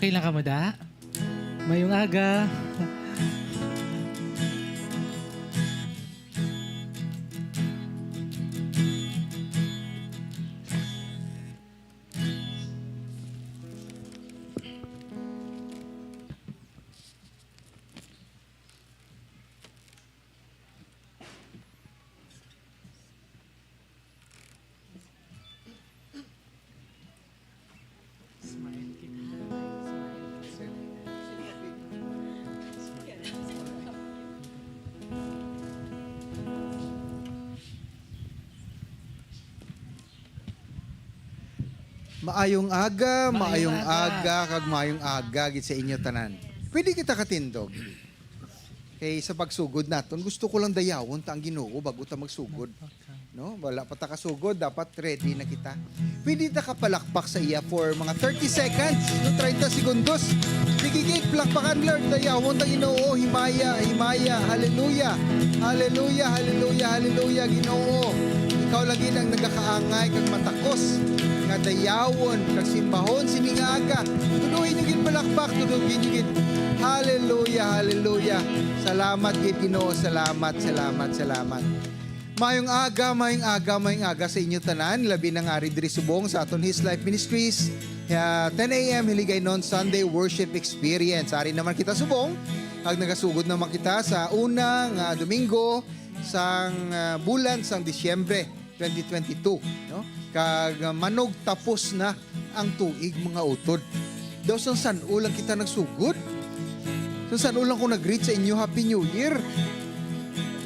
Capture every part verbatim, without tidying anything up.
Okay lang ka mo, da? Mayong aga. Maayong aga, maayong aga, kag maayong aga gid sa inyo tanan. Pwede kita katindog. Kay sa pagsugod naton, gusto ko lang dayawon ta ang Ginoo bago ta magsugod. No? Wala pa ta kasugod, dapat ready na kita. Pwede ta kapalakpak sa iya for mga thirty seconds, no? Treinta segundos. Sige, gid, palakpakan, Lord. Dayawon ta, Ginoo. Himaya, himaya. Hallelujah. Hallelujah, hallelujah, hallelujah, Ginoo. Ikaw lagi ang nagakaangay kag matakos nga dayawon kag simbahon sini nga aga. Tudoy niyo gid palakpak, tudoy niyo gid. Hallelujah, hallelujah. Salamat gid, Ginoo. Salamat, salamat, salamat. Mayong aga, mayong aga, mayong aga sa inyo tanan, labi na nga ari diri subong sa aton His Life Ministries, ah, ten a m Hiligaynon Sunday Worship Experience. Ari naman kita subong, ag nagasugod naman kita sa una nga Domingo sang, ah, bulan sang Disyembre twenty twenty-two, no? Kag, ah, manugtapos na ang tuig, mga utod. Daw sang san-o lang kita nagsugod? Sang san-o lang ko nag-greet sa inyo, "Happy New Year"?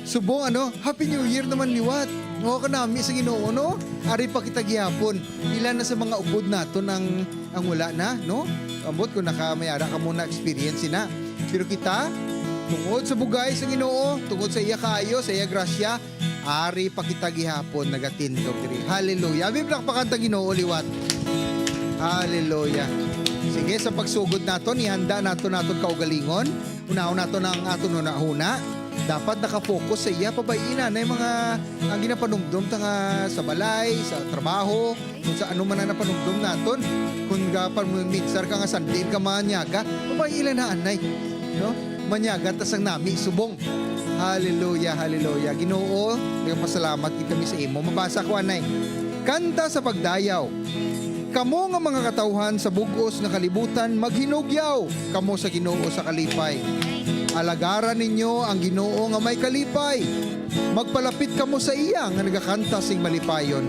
Subong, ano, "Happy New Year" naman liwat. O, kanami sa Ginoo, no? Ari pa kita gihapon. Pila na sa mga upod naton ang, ang wala na, no? Ambot kung nakamayara ka mo na experience na. Pero kita, tungod sa bugay sa Ginoo, tungod sa iya kaayo, sa iya grasya, ari pa kita gihapon nagatindog diri. Hallelujah. Abi, palakpakan ta Ginoo liwat. Hallelujah. Sige, sa pagsugod naton, ihanda naton naton kaugalingon. Unahon naton ang aton hunahuna. Dapat nakafocus sa iya. Pabay-i na, na yung mga, ang ginapanumdom ta nga sa balay, sa trabaho, kung sa ano man ang napanumdom naton. Kung ga-, pa-, mitsar ka nga sandin ka manyaga, pabay-i lang na, anay. No? Manyaga ta sang nami subong. Hallelujah, hallelujah. Ginoo, nagapasalamat gid kami sa imo. Mabasa ko, anay. Kanta sa pagdayaw. Kamo nga mga katawhan sa bug-os nga kalibutan, maghinugyaw kamo sa Ginoo sa kalipay. Alagaran ninyo ang Ginoo nga may kalipay. Magpalapit kamo sa iya nga nagakanta sing malipayon.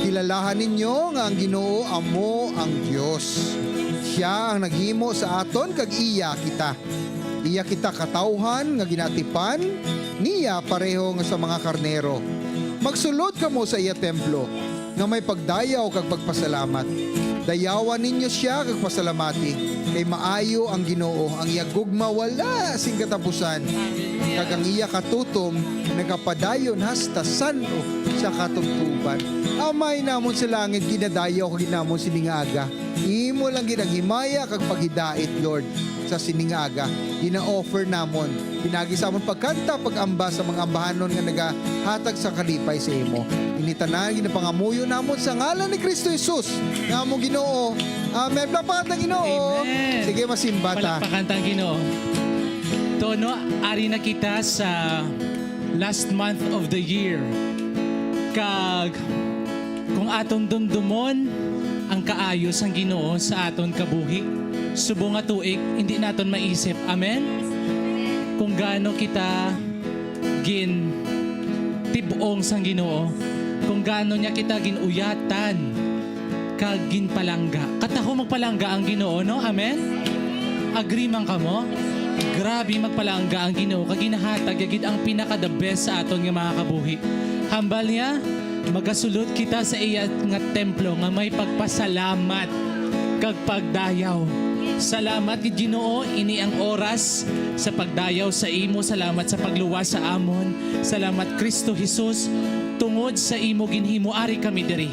Kilalahan ninyo nga ang Ginoo amo ang Dios. Sia ang naghimo sa aton kag iya kita. Iya kita katawhan nga ginatipan niya pareho nga sa mga karnero. Magsulod kamo sa iya templo nga may pagdayaw kag pagpasalamat. Dayawan ninyo sia kag pasalamati, kay maayo ang Ginoo, ang iya gugma wala sing katapusan, kag ang iya katutom nagapadayon hasta san-o sa katubtoban. Amay namon sa langit, ginadayaw ka gid namon sini nga aga. Imo lang gid ang himaya kag paghidait, Lord, sa sini nga aga. Gina-offer namon, pinagi sa amon pagkanta, pag-amba sa mga ambahanon nga nagahatag sa kalipay sa imo. Ini tanan ginapangamuyo namon sa ngalan ni Cristo Jesus, nga among Ginoo. Amen. Palakpakan ta ang Ginoo. Amen. Sige, masimba ta. Palakpakan ta ang Ginoo. Tono, ari na kita sa last month of the year. Kag kung aton dumdumon ang kaayo sang Ginoo sa aton kabuhi, subong nga tuig, hindi naton maisip. Amen? Kung gaano kita gin tib-ong sang Ginoo, kung gaano niya kita gin-uyatan kag ginpalangga. Kataho magpalangga ang Ginoo, no? Amen? Agree man kamo? Grabe magpalangga ang Ginoo, kag ginahatag niya gid ang pinaka the best sa aton nga mga kabuhi. Hambal niya, magasulod kita sa iya nga templo nga may pagpasalamat kag pagdayaw. Salamat gid, Ginoo, ini ang oras sa pagdayaw sa imo. Salamat sa pagluwas sa amon. Salamat, Kristo Jesus, tungod sa imo ginhimo, ari kami diri.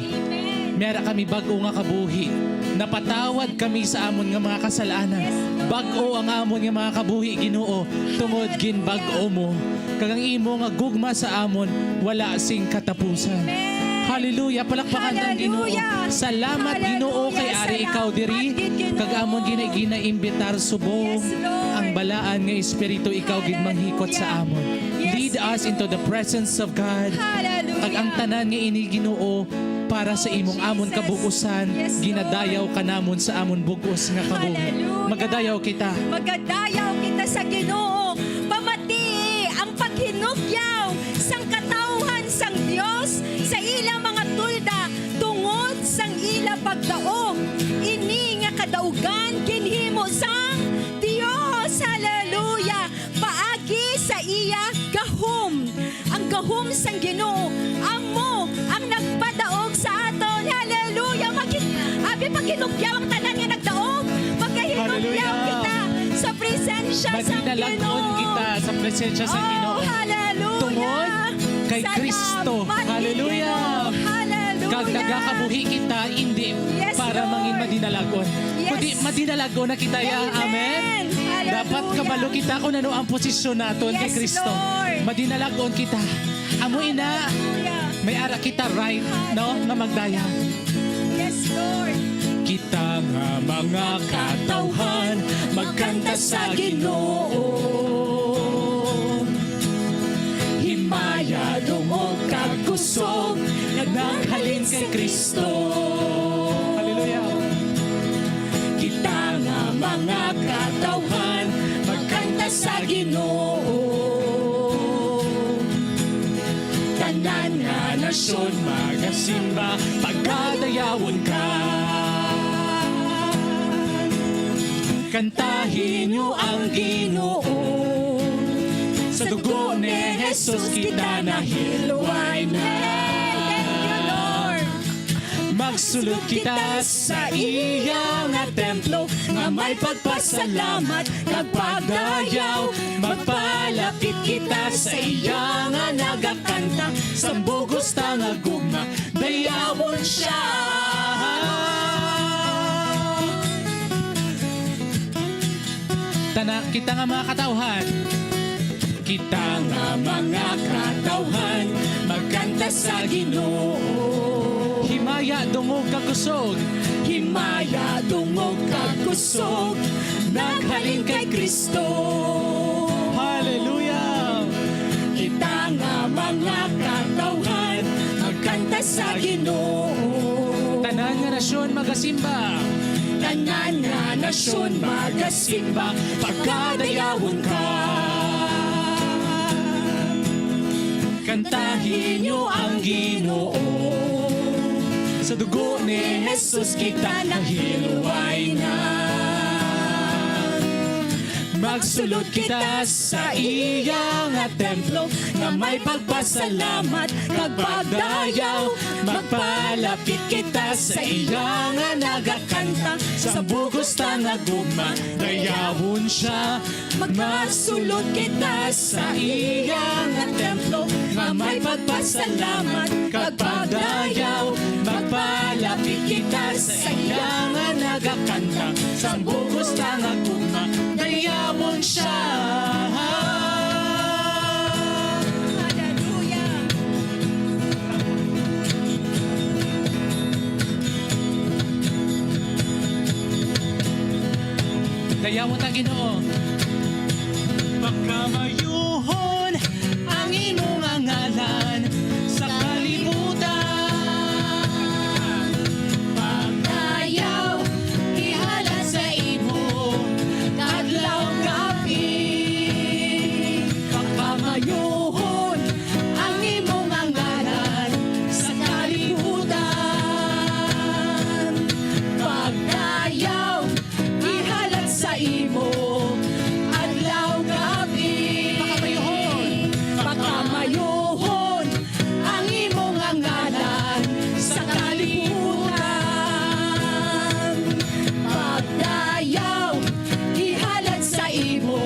May ara kami bag-o nga kabuhi. Napatawad kami sa amon nga mga kasalanan. Bag-o ang amon nga mga kabuhi, Ginoo, tungod ginbag-o mo. Kag ang imo nga gugma sa amon wala sing katapusan. Hallelujah. Palakpakan ta ang Ginoo. Hallelujah. Salamat, Ginoo, kay ari ikaw diri. Salamat gid, Ginoo. Kag amon gina-, ginaimbitar subong ang balaan nga Espiritu, ikaw gid manghikot sa amon. Hallelujah. Yes, Lord. Lead us into the presence of God. Hallelujah. Kag ang tanan nga ini, Ginoo, para sa imong amon kabug-usan, ginadayaw ka namon sa amon bug-os nga kabuhi. Hallelujah. Magadayaw kita. Magadayaw kita sa Ginoo. Pamati ang paghinugyaw sang katawhan sang Dios sa ila mga tolda tungod sang ila pagdaog. Ini nga kadaugan ginhimo sang Dios. Hallelujah! Paagi sa iya gahom. Ang gahom sang Ginoo amo ang nagpadaog sa aton. Hallelujah! Magi-, abi, paghinugyaw ang tanan nga nagdaog. Pagkahinugyaw kita sa presensya sang Ginoo. Madinalag-on kita sa presensya sang Ginoo. Oh, hallelujah. Tungod kay Kristo. Salamat, Ginoo. Hallelujah. Kag nagakabuhi kita, hindi para mangin madinalag-on, kundi madinalag-on na kita, ya. Amen. Amen. Hallelujah. Dapat kabalo kita kung ano ang posisyon naton kay Kristo. Yes, Lord. Madinalag-on kita. Amo ina, may ara kita right, no, nga magdayaw. Yes, Lord. Kita nga mga katawhan, magkanta sa Ginoo. Himaya, dungog, kag kusog, nga naghalin kay Kristo. Hallelujah. Kita nga mga katawhan, magkanta sa Ginoo. Tanan nga nasyon magasimba, pagadayawon ka. Kantahi niyo ang Ginoo. Sa dugo ni Jesus kita nahilway na. Thank you, Lord. Magsulod kita sa iya nga templo nga may pagpasalamat kag pagdayaw. Magpalapit kita sa iya nga nagakanta sa bugos ta nga gugma. Dayawon siya. Tana, kita nga mga katawhan. Kita nga mga katawhan, magkanta sa Ginoo. Himaya, dungog, kag kusog. Himaya, dungog, kag kusog, naghalin kay Kristo. Hallelujah! Kita nga mga katawhan, magkanta sa Ginoo. Tanan nga nasyon magasimba. Tanan nga nasyon magasimba, pagadayawon ka. Kantahi niyo ang Ginoo. Sa dugo ni Jesus kita nahilway na. Magsulod kita sa iya nga templo nga may pagpasalamat kag pagdayaw. Magpalapit kita sa iya nga nagakanta sa bugos ta nga gugma. Dayawon siya. Magsulod kita sa iya nga templo nga may pagpasalamat kag pagdayaw. Magpalapit kita sa iya nga nagakanta sa bugos ta nga gugma. Dayawon siya. Hallelujah. Dayawon ta, Ginoo. Pagkamayuhon ang imo nga ngalan sa kalibutan. Pagdayaw, ihalad sa imo, adlaw, gab-i. Pagkamayuhon ang imo nga ngalan sa kalibutan. Pagdayaw, ihalad sa imo, adlaw, gab-i. Pakamayuhon. Pakamayuhon ang imo nga ngalan sa kalibutan. Pagdayaw, ihalad sa imo,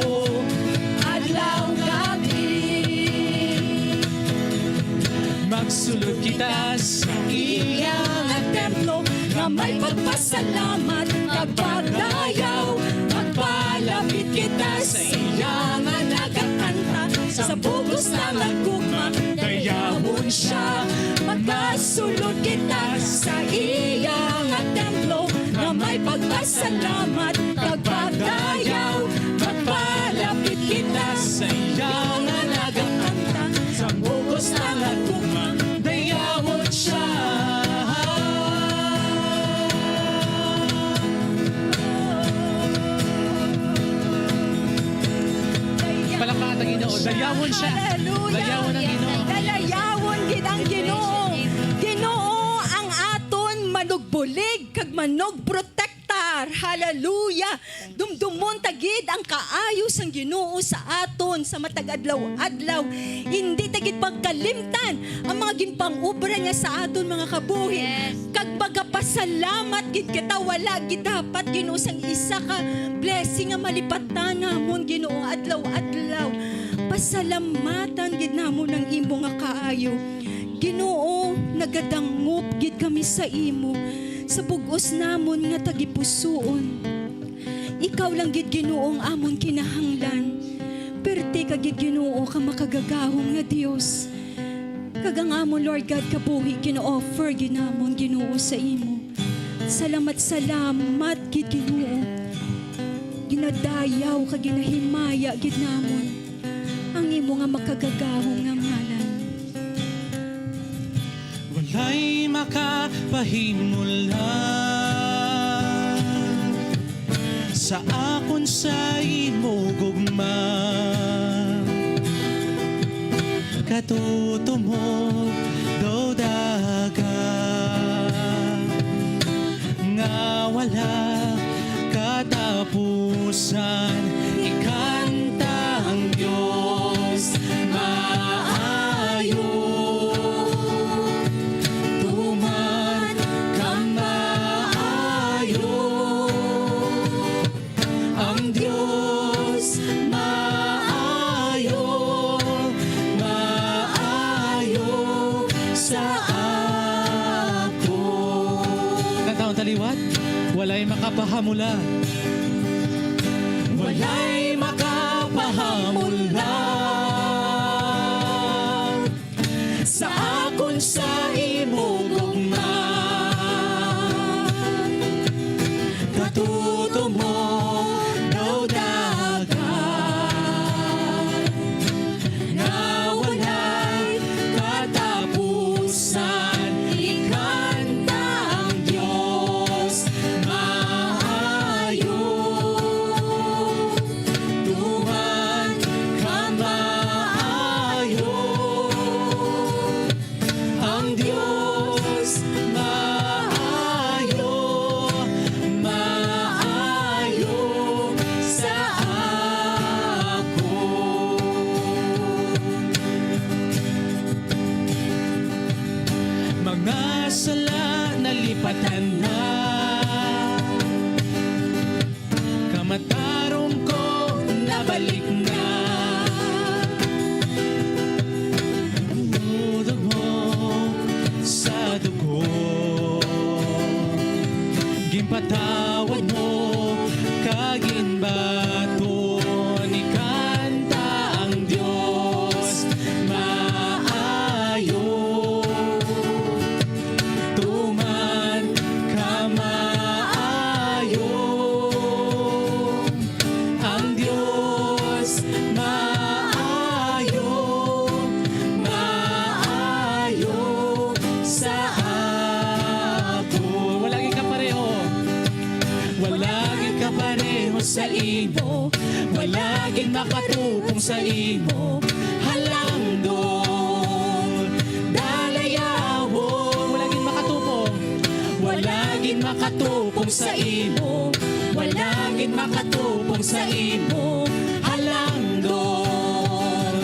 adlaw, gab-i. Magsulod kita sa iya nga templo nga may pagpasalamat kag pagdayaw. Magpalapit kita sa iya nga nagakanta sa bugos ta nga gugma. Dayawon siya. Kasulod kita sa iya nga templo nga may pagpasalamat kag pagdayaw. Magpalapit kita sa iya nga nagakanta sa bug-os nga gugma, dayawon siya. Palakpakan ang Ginoo. Dayawon siya. Hallelujah. Dayawon ang Ginoo. Dalayawon gid ang Ginoo. Ginoo ang aton manugbulig kag manugprotektar. Hallelujah. Dumdumon ta gid ang kaayo sang Ginoo sa aton sa matag adlaw-adlaw. Hindi ta gid pagkalimtan ang mga ginpang-obra niya sa aton, mga kabuhi. Yes. Kag magapasalamat gid kita, wala gid dapat, Ginoo, sang isa ka blessing nga malipatan namon, Ginoo, adlaw-adlaw. Pasalamatan gid namon ang imo nga kaayo. Ginoo, nagadangop gid kami sa imo, sa bug-os namon nga tagipusoon. Ikaw lang gid, Ginoo, ang amon kinahanglan. Perti ka gid, Ginoo, ka makagagahom nga Dios. Kag ang amon, Lord God, kabuhi gina-offer gid namon, Ginoo, sa imo. Salamat, salamat gid, Ginoo. Ginadayaw kag ginahimaya gid namon ang imo nga makagagahom nga ngalan. Walay makapahimulag sa akon sa imo gugma. Katutumog daw daga nga wala katapusan. Ikanta ang Dios maayo, tuman ka maayo. Ang Dios maayo, maayo sa ako. Kantahon ta liwat, walay makapahamula. Walay makapahamula sa akon sa imo gugma. Katutumo daw dagat nga walay katapusan. Ikanta ang Dios maayo. Tuman ka maayo. Ang Dios maayo, maayo sa ako. Mga sala nalipatan na. Kamatarong ko nabalik na. Ang udog mo sa dugo, ginpatawad mo, kag ginbaton. Ikanta ang Dios maayo. Tuman ka maayo. Ang Dios maayo, maayo sa ako. Wala gid kapareho. Wala gid kapareho sa imo. Wala gid makatupong sa imo. Halangdon, dalayawon. Wala gid makatupong. Wala gid makatupong sa imo. Wala gid makatupong sa imo. Halangdon,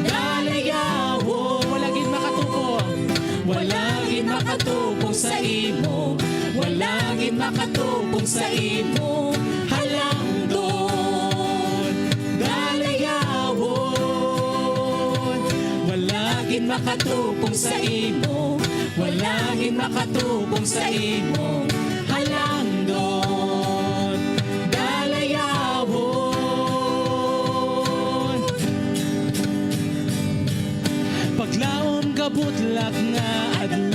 dalayawon. Wala gid makatupong. Wala gid makatupong sa imo. Wala gid makatupong sa imo. Halangdon, dalayawon. Wala gid makatupong sa imo. Wala gid makatupong sa imo. Halangdon, dalayawon. Paglaom ka butlak nga adlaw.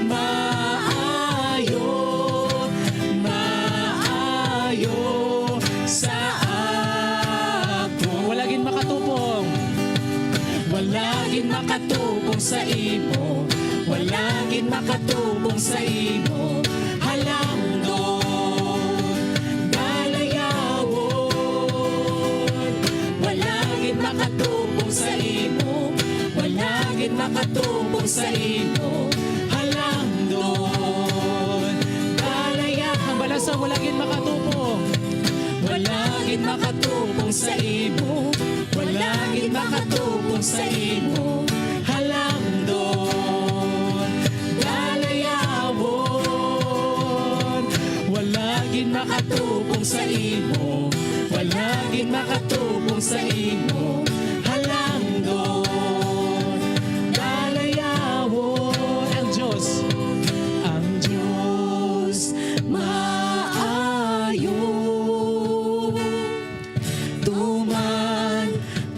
Maayo, maayo sa ako. Wala gid makatupong. Wala gid makatupong sa imo. Wala gid makatupong sa imo. Halangdon, dalayawon. Wala gid makatupong sa imo. Wala gid makatupong sa imo. Halangdon, dalayawon. Ang balasa, wala gid makatupong. Wala gid makatupong sa imo. Wala gid makatupong sa imo. Halangdon, dalayawon. Wala gid makatupong sa imo. Wala gid makatupong sa imo. Halangdon, dalayawon. Ang Dios, ang Dios maayo. Tuman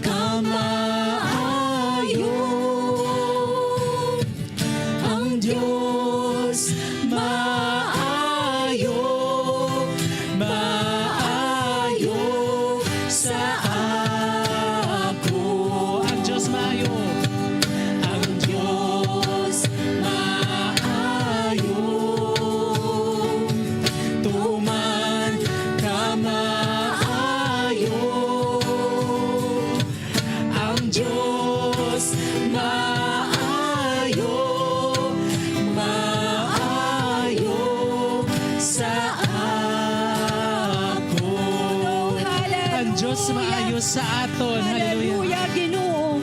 ka maayo. Ang Dios maayo, maayo sa ako. Ang Dios maayo. Ang Dios maayo. Tuman ka maayo. Ang Dios maayo, maayo sa ako. Hallelujah. Ang Dios maayo sa aton. Hallelujah. Hallelujah, Ginoo.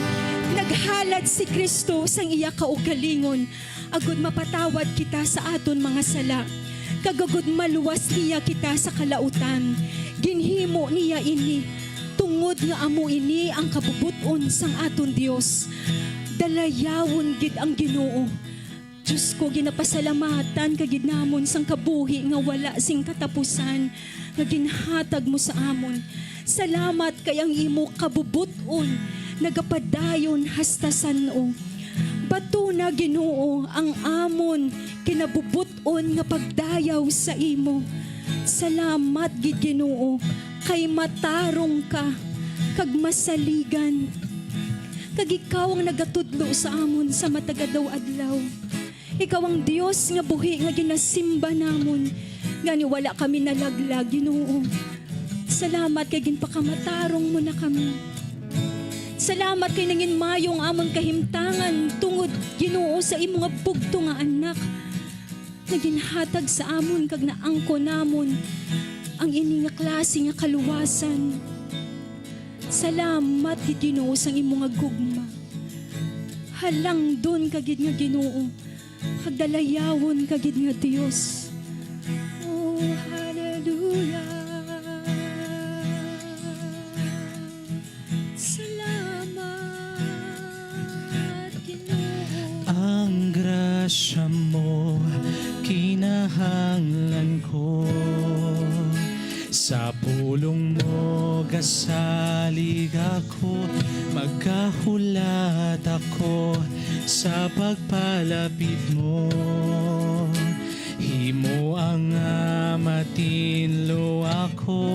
Naghalad si Cristo sang iya kaugalingon agud mapatawad kita sa aton mga sala, kag agud maluwas niya kita sa kalautan. Ginhimo niya ini, tungod nga amo ini ang kabubot-on sang aton Dios. Dalayawon gid ang Ginoo. Dios ko, ginapasalamatan ka gid namon sang kabuhi nga wala sing katapusan nga ginhatag mo sa amon. Salamat kay ang imo kabubot-on nagapadayon hasta san-o. Batuna, Ginoo, ang amon kinabubot-on nga pagdayaw sa imo. Salamat gid, Ginoo, kay matarong ka kag masaligan, kag ikaw ang nagatudlo sa amon sa matag adlaw-adlaw. Ikaw ang Dios nga buhi nga ginasimba namon, gani wala kami nalaglag, Ginoo. Salamat kay ginpakamatarong mo na kami. Salamat kay nangin mayo ang amon kahimtangan tungod, Ginoo, sa imo nga bugto nga Anak nga ginhatag sa amon kag naangkon namon ang ini nga klase nga kaluwasan. Salamat gid, Ginoo, sang imo nga gugma. Halangdon ka gid nga Ginoo, kag dalayawon ka gid nga Dios. Oh, hallelujah. Salamat, Ginoo. Ang grasya mo kinahanglan ko. Sa pulong mo gasalig ako, magkahulat ako sa pagpalapit mo. Himoa nga matinlo ako,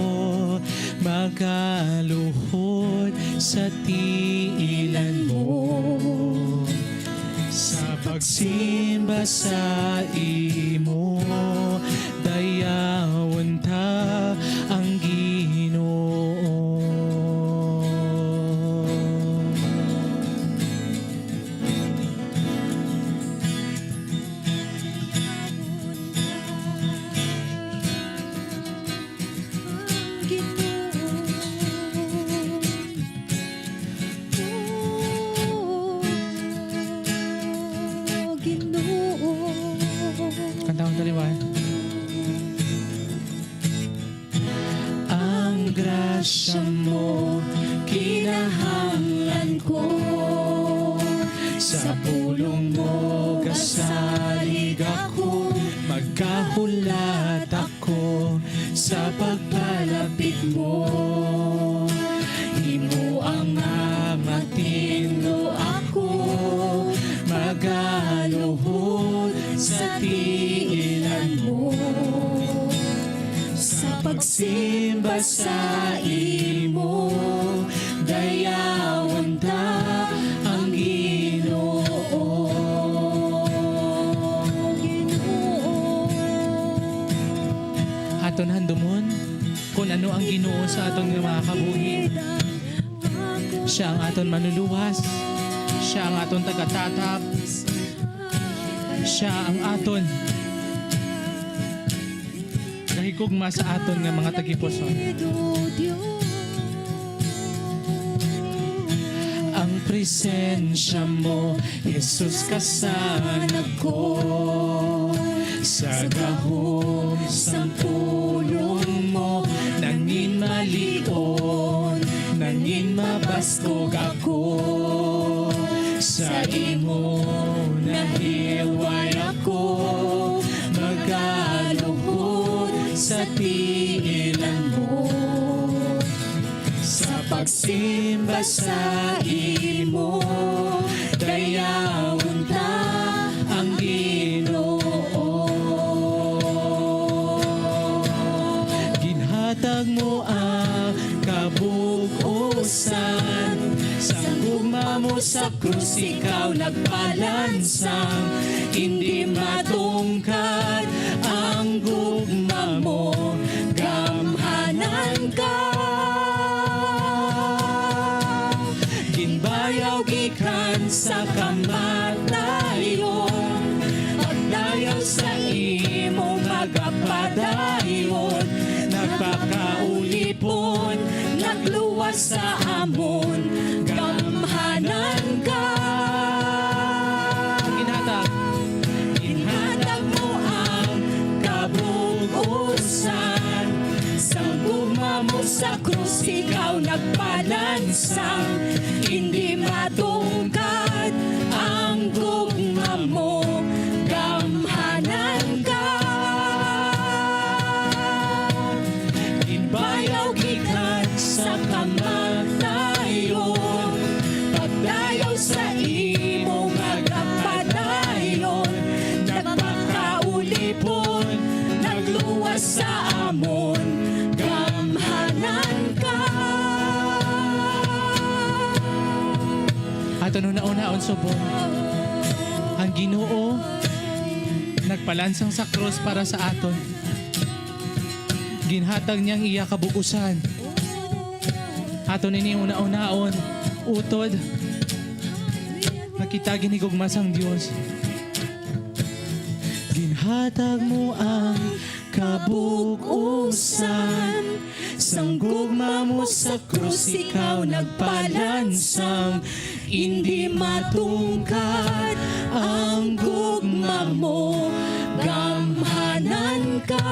magaluhod sa tiilan mo. Sa pagsimba sa imo, dayawon ta ang Ginoo. Ang Ginoo. Oh, Ginoo. Kanta mo dali, Juan. Ang grasya mo kinahanglan ko. Sa pulong mo gasalig ako, magkahulat ako sa pagpalapit mo. Himoa nga matinlo ako, magaluhod Simba sa imo, dayawon ta ang Ginoo. Aton handumon kon ano ang Ginoo sa aton nga mga kabuhi. Siya ang aton manluluwas. Siya ang aton tagatatap. Siya ang aton gahigugma sa aton nga mga tagipusoon. Ang presensya mo, Jesus, kasanag ko. Sa gahom sang pulong mo, nangin malion, nangin mabaskog ako. Sa imo nahilway ako, magaluhod sa tiilan mo. Sa pagsimba sa imo, dayawon ta ang Ginoo. Ginhatag mo ang kabug-usan, sang gugma mo sa krus ikaw nagpalansang, hindi matungkad ang gugma mo, gamhanan ka. Ginbayaw gikan sa kamatayon, pagdayaw sa imo magapadayon, nagpakaulipon, nagluwas sa amon, gamhanan ka. Ginhatag. Ginhatag mo ang kabug-usan. Sang gugma mo sa krus, ikaw nagpalansang. Hindi matungkad ang gugma mo, gamhanan ka. Ginbayaw gikan sa kamatayon, pagdayaw sa imo magapadayon, nagpakaulipon, nagluwas sa amon, gamhanan ka. Aton una-unaon subong ang Ginoo nagpalansang sa krus para sa aton. Ginhatag niya ang iya kabug-usan. Aton ini una-unaon, utod nga kita ginhigugma sang Dios. Ginhatag mo ang kabug-usan, sang gugma mo sa krus ikaw nagpalansang. Indi matungkad ang gugma mo, gamhanan ka.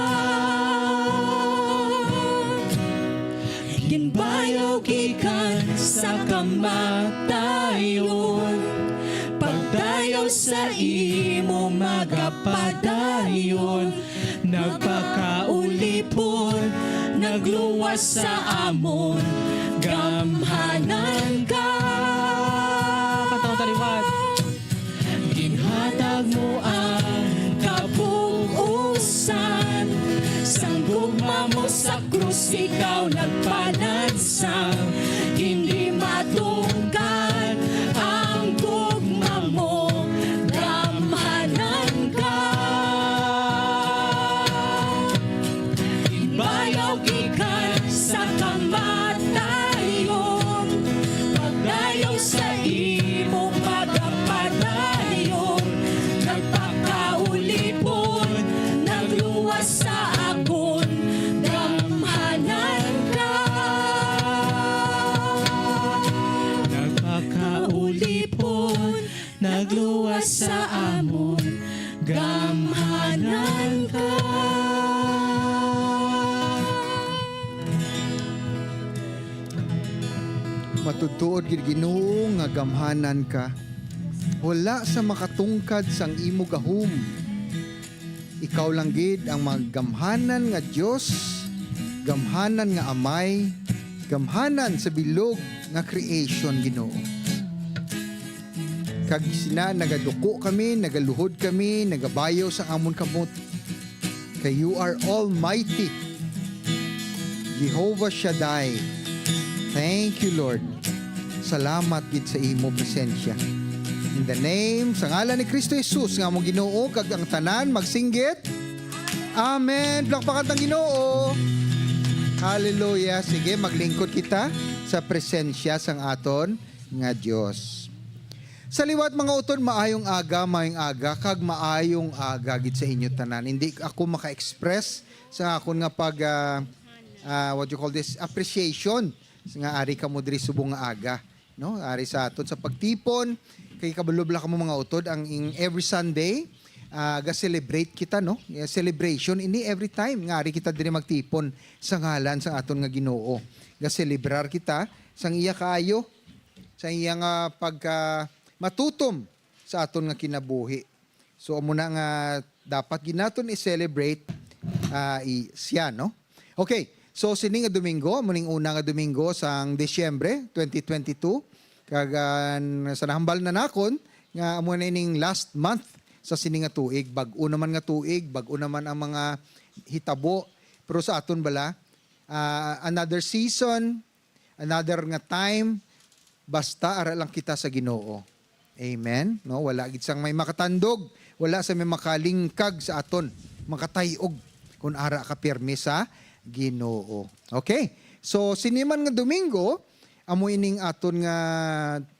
Ginbayaw gikan sa kamatayon, pagdayaw sa imo magapadayon, nagpakaulipon, nagluwas sa amon, gamhanan ka. Kanta mo taliwat. Ginhatag mo ang kabug-usan, sang gugma mo sa krus ikaw nagpalansang, hindi matungkad ang gugma mo, gamhanan ka. Ginbayaw gikan sa kamatayon, pagdayaw sa imo magapadayon, nagpakaulipon, nagluwas sa akon, gamhanan ka. Nagpakaulipon, nagluwas sa amon, gamhanan ka. Matutuod gid, Ginoo, nga gamhanan ka. Wala sa makatungkad sang imo gahom. Ikaw lang gid ang magamhanan nga Dios, gamhanan nga Amay, gamhanan sa bilog nga creation, Ginoo. Kag sina nagaduko kami, nagaluhod kami, nagabayaw sa amon kamot. Kay you are almighty. Jehovah Shaddai. Thank you, Lord. Salamat gid sa imo presensya. In the name, sa ngalan ni Kristo Jesus, nga among Ginoo, kag ang tanan magsinggit, Amen. Plakpakan tang Ginoo. Hallelujah. Sige, maglingkod kita sa presensya sang aton nga Dios. Sa liwat, mga utod, maayong aga, maayong aga, kag maayong aga gid sa inyo tanan. Hindi ako maka-express sa akon nga pag, ah, ah, what you call this, appreciation nga ari kamo diri subong nga aga, no? Ari sa aton sa pagtipon, kay kabalo bala kamo, mga utod, ang ing-, every Sunday, ah, ga-celebrate kita, no? Eh, celebration ini every time nga ari kita diri magtipon sa ngalan sa aton nga Ginoo. Ga-celebrar kita sang iya kaayo, sa iya nga pagka matutom sa aton nga kinabuhi. So, amo na nga dapat gid naton i-celebrate, ah, i-, siya, no? Okay, so sini nga Domingo, amo ning una nga Domingo sang Disyembre twenty twenty-two. Kag, ah, sa nahambal na nakon, nga amo na ining last month sa sini nga tuig. Bag-o naman nga tuig, bag-o naman ang mga hitabo. Pero sa aton bala, ah, another season, another nga time, basta ara lang kita sa Ginoo. Amen. No, wala gid sang may makatandog, wala sa may makalingkag sa aton, makatay-og kung ara ka pirmi sa Ginoo. Okay? So, sini man nga Domingo, amo ining aton nga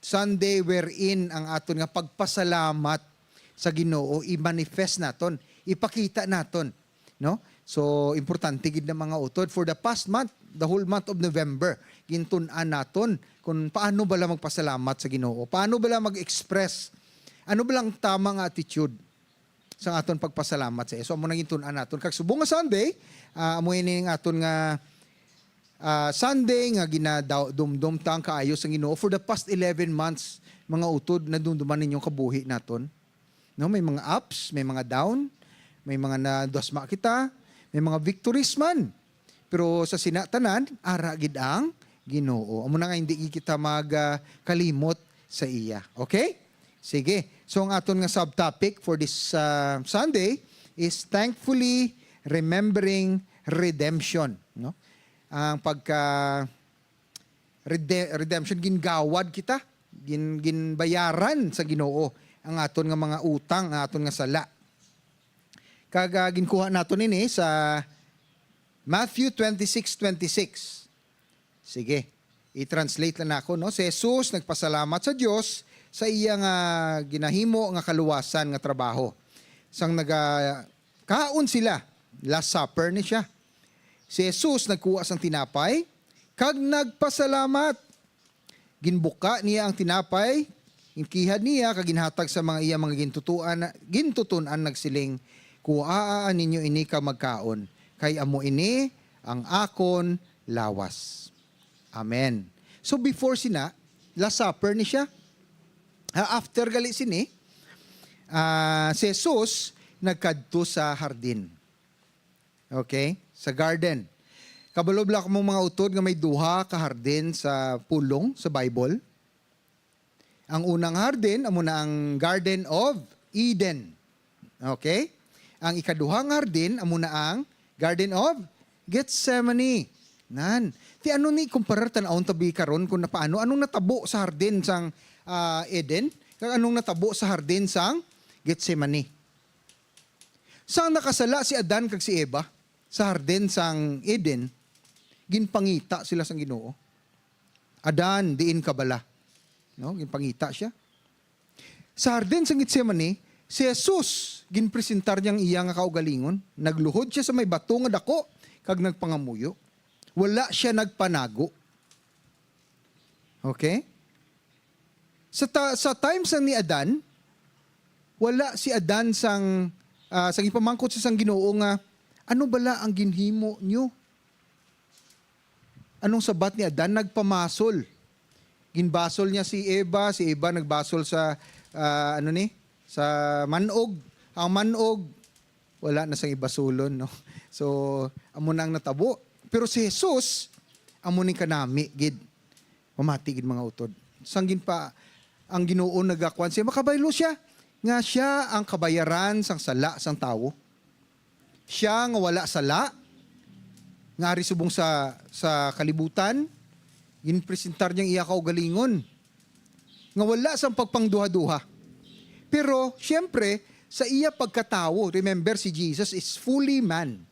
Sunday wherein ang aton nga pagpasalamat sa Ginoo i-manifest naton, ipakita naton, no? So, importante gid na, mga utod. For the past month, the whole month of November, gintun-an naton kung paano bala magpasalamat sa Ginoo, paano bala mag-express, ano bala ang tama nga attitude sa aton pagpasalamat sa iya. So, amo na gintun-an naton. Kag subong nga Sunday, ah, amo ini ang aton nga, ah, Sunday nga ginadumdom ta ang kaayo sang Ginoo for the past eleven months, mga utod, nadumduman ninyo ang kabuhi naton. No, may mga ups, may mga down, may mga nadasma kita, may mga victories man. Pero sa sina tanan, ara gid ang Ginoo. Amo na nga hindi gid kita mag, ah, kalimot sa iya. Okay? Sige. So ang aton nga subtopic for this, ah, Sunday is thankfully remembering redemption, no? Ang pagka rede-, redemption, gingawad kita, gin-, ginbayaran sa Ginoo ang aton nga mga utang, ang aton nga sala. Kag, ah, ginkuha naton ini sa Matthew twenty-six twenty-six. Sige, i-translate lang nako, no? Si Jesus nagpasalamat sa Dios sa iya nga ginahimo nga kaluwasan nga trabaho. Sang nagakaon sila, Last Supper ni siya. Si Jesus nagkuha sang tinapay kag nagpasalamat. Ginbuka niya ang tinapay, ginkihad niya kag ginhatag sa mga iya mga gintutuan, gintutun-an, nagsiling, "Kuhaa ninyo ini kag magkaon, kay amo ini ang akon lawas." Amen. So before sina, Last Supper ni siya. Ah, after gali sini, ah, si Jesus nagkadto sa hardin. Okay? Sa garden. Kabalo bala kamo, mga utod, nga may duha ka hardin sa pulong sa Bible? Ang unang hardin amo na ang Garden of Eden. Okay? Ang ikaduha nga hardin amo na ang Garden of Gethsemane. Nan, ti ano ni kumparar tan-awon tabi karon kung napaano, anong natabo sa hardin sang, ah, Eden? Kag anong natabo sa hardin sang Gethsemane? Sang nakasala si Adan kag si Eva sa hardin sang Eden, ginpangita sila sang Ginoo. "Adan, diin ka bala?" No, ginpangita siya. Sa hardin sang Getsemani, si Jesus, ginpresentar niya ang iya nga kaugalingon. Nagluhod siya sa may bato nga dako kag nagpangamuyo. Wala siya nagpanago. Okay? Sa ta-, sa time sang ni Adan, wala si Adan sang, ah, sang ipamangkot sa sang Ginoo nga, "Ano bala ang ginhimo niyo?" Anong sabat ni Adan? Nagpamasol. Ginbasol niya si Eva, si Eva nagbasol sa, ah, ano ni? Sa manog. Ang manog, wala na sang ibasulon, no? So, amo na ang natabo. Pero si Jesus, amo ning kanami gid. Mamati gid, mga utod. Sang ginpa-, ang Ginoo nagakuan siya, makabaylo siya nga siya ang kabayaran sang sala sang tawo. Siya nga wala sala, nga ari subong sa, sa kalibutan, ginpresentar niya ang iya kaugalingon nga wala sang pagpangduha-duha. Pero, siyempre, sa iya pagkatawo, remember, si Jesus is fully man.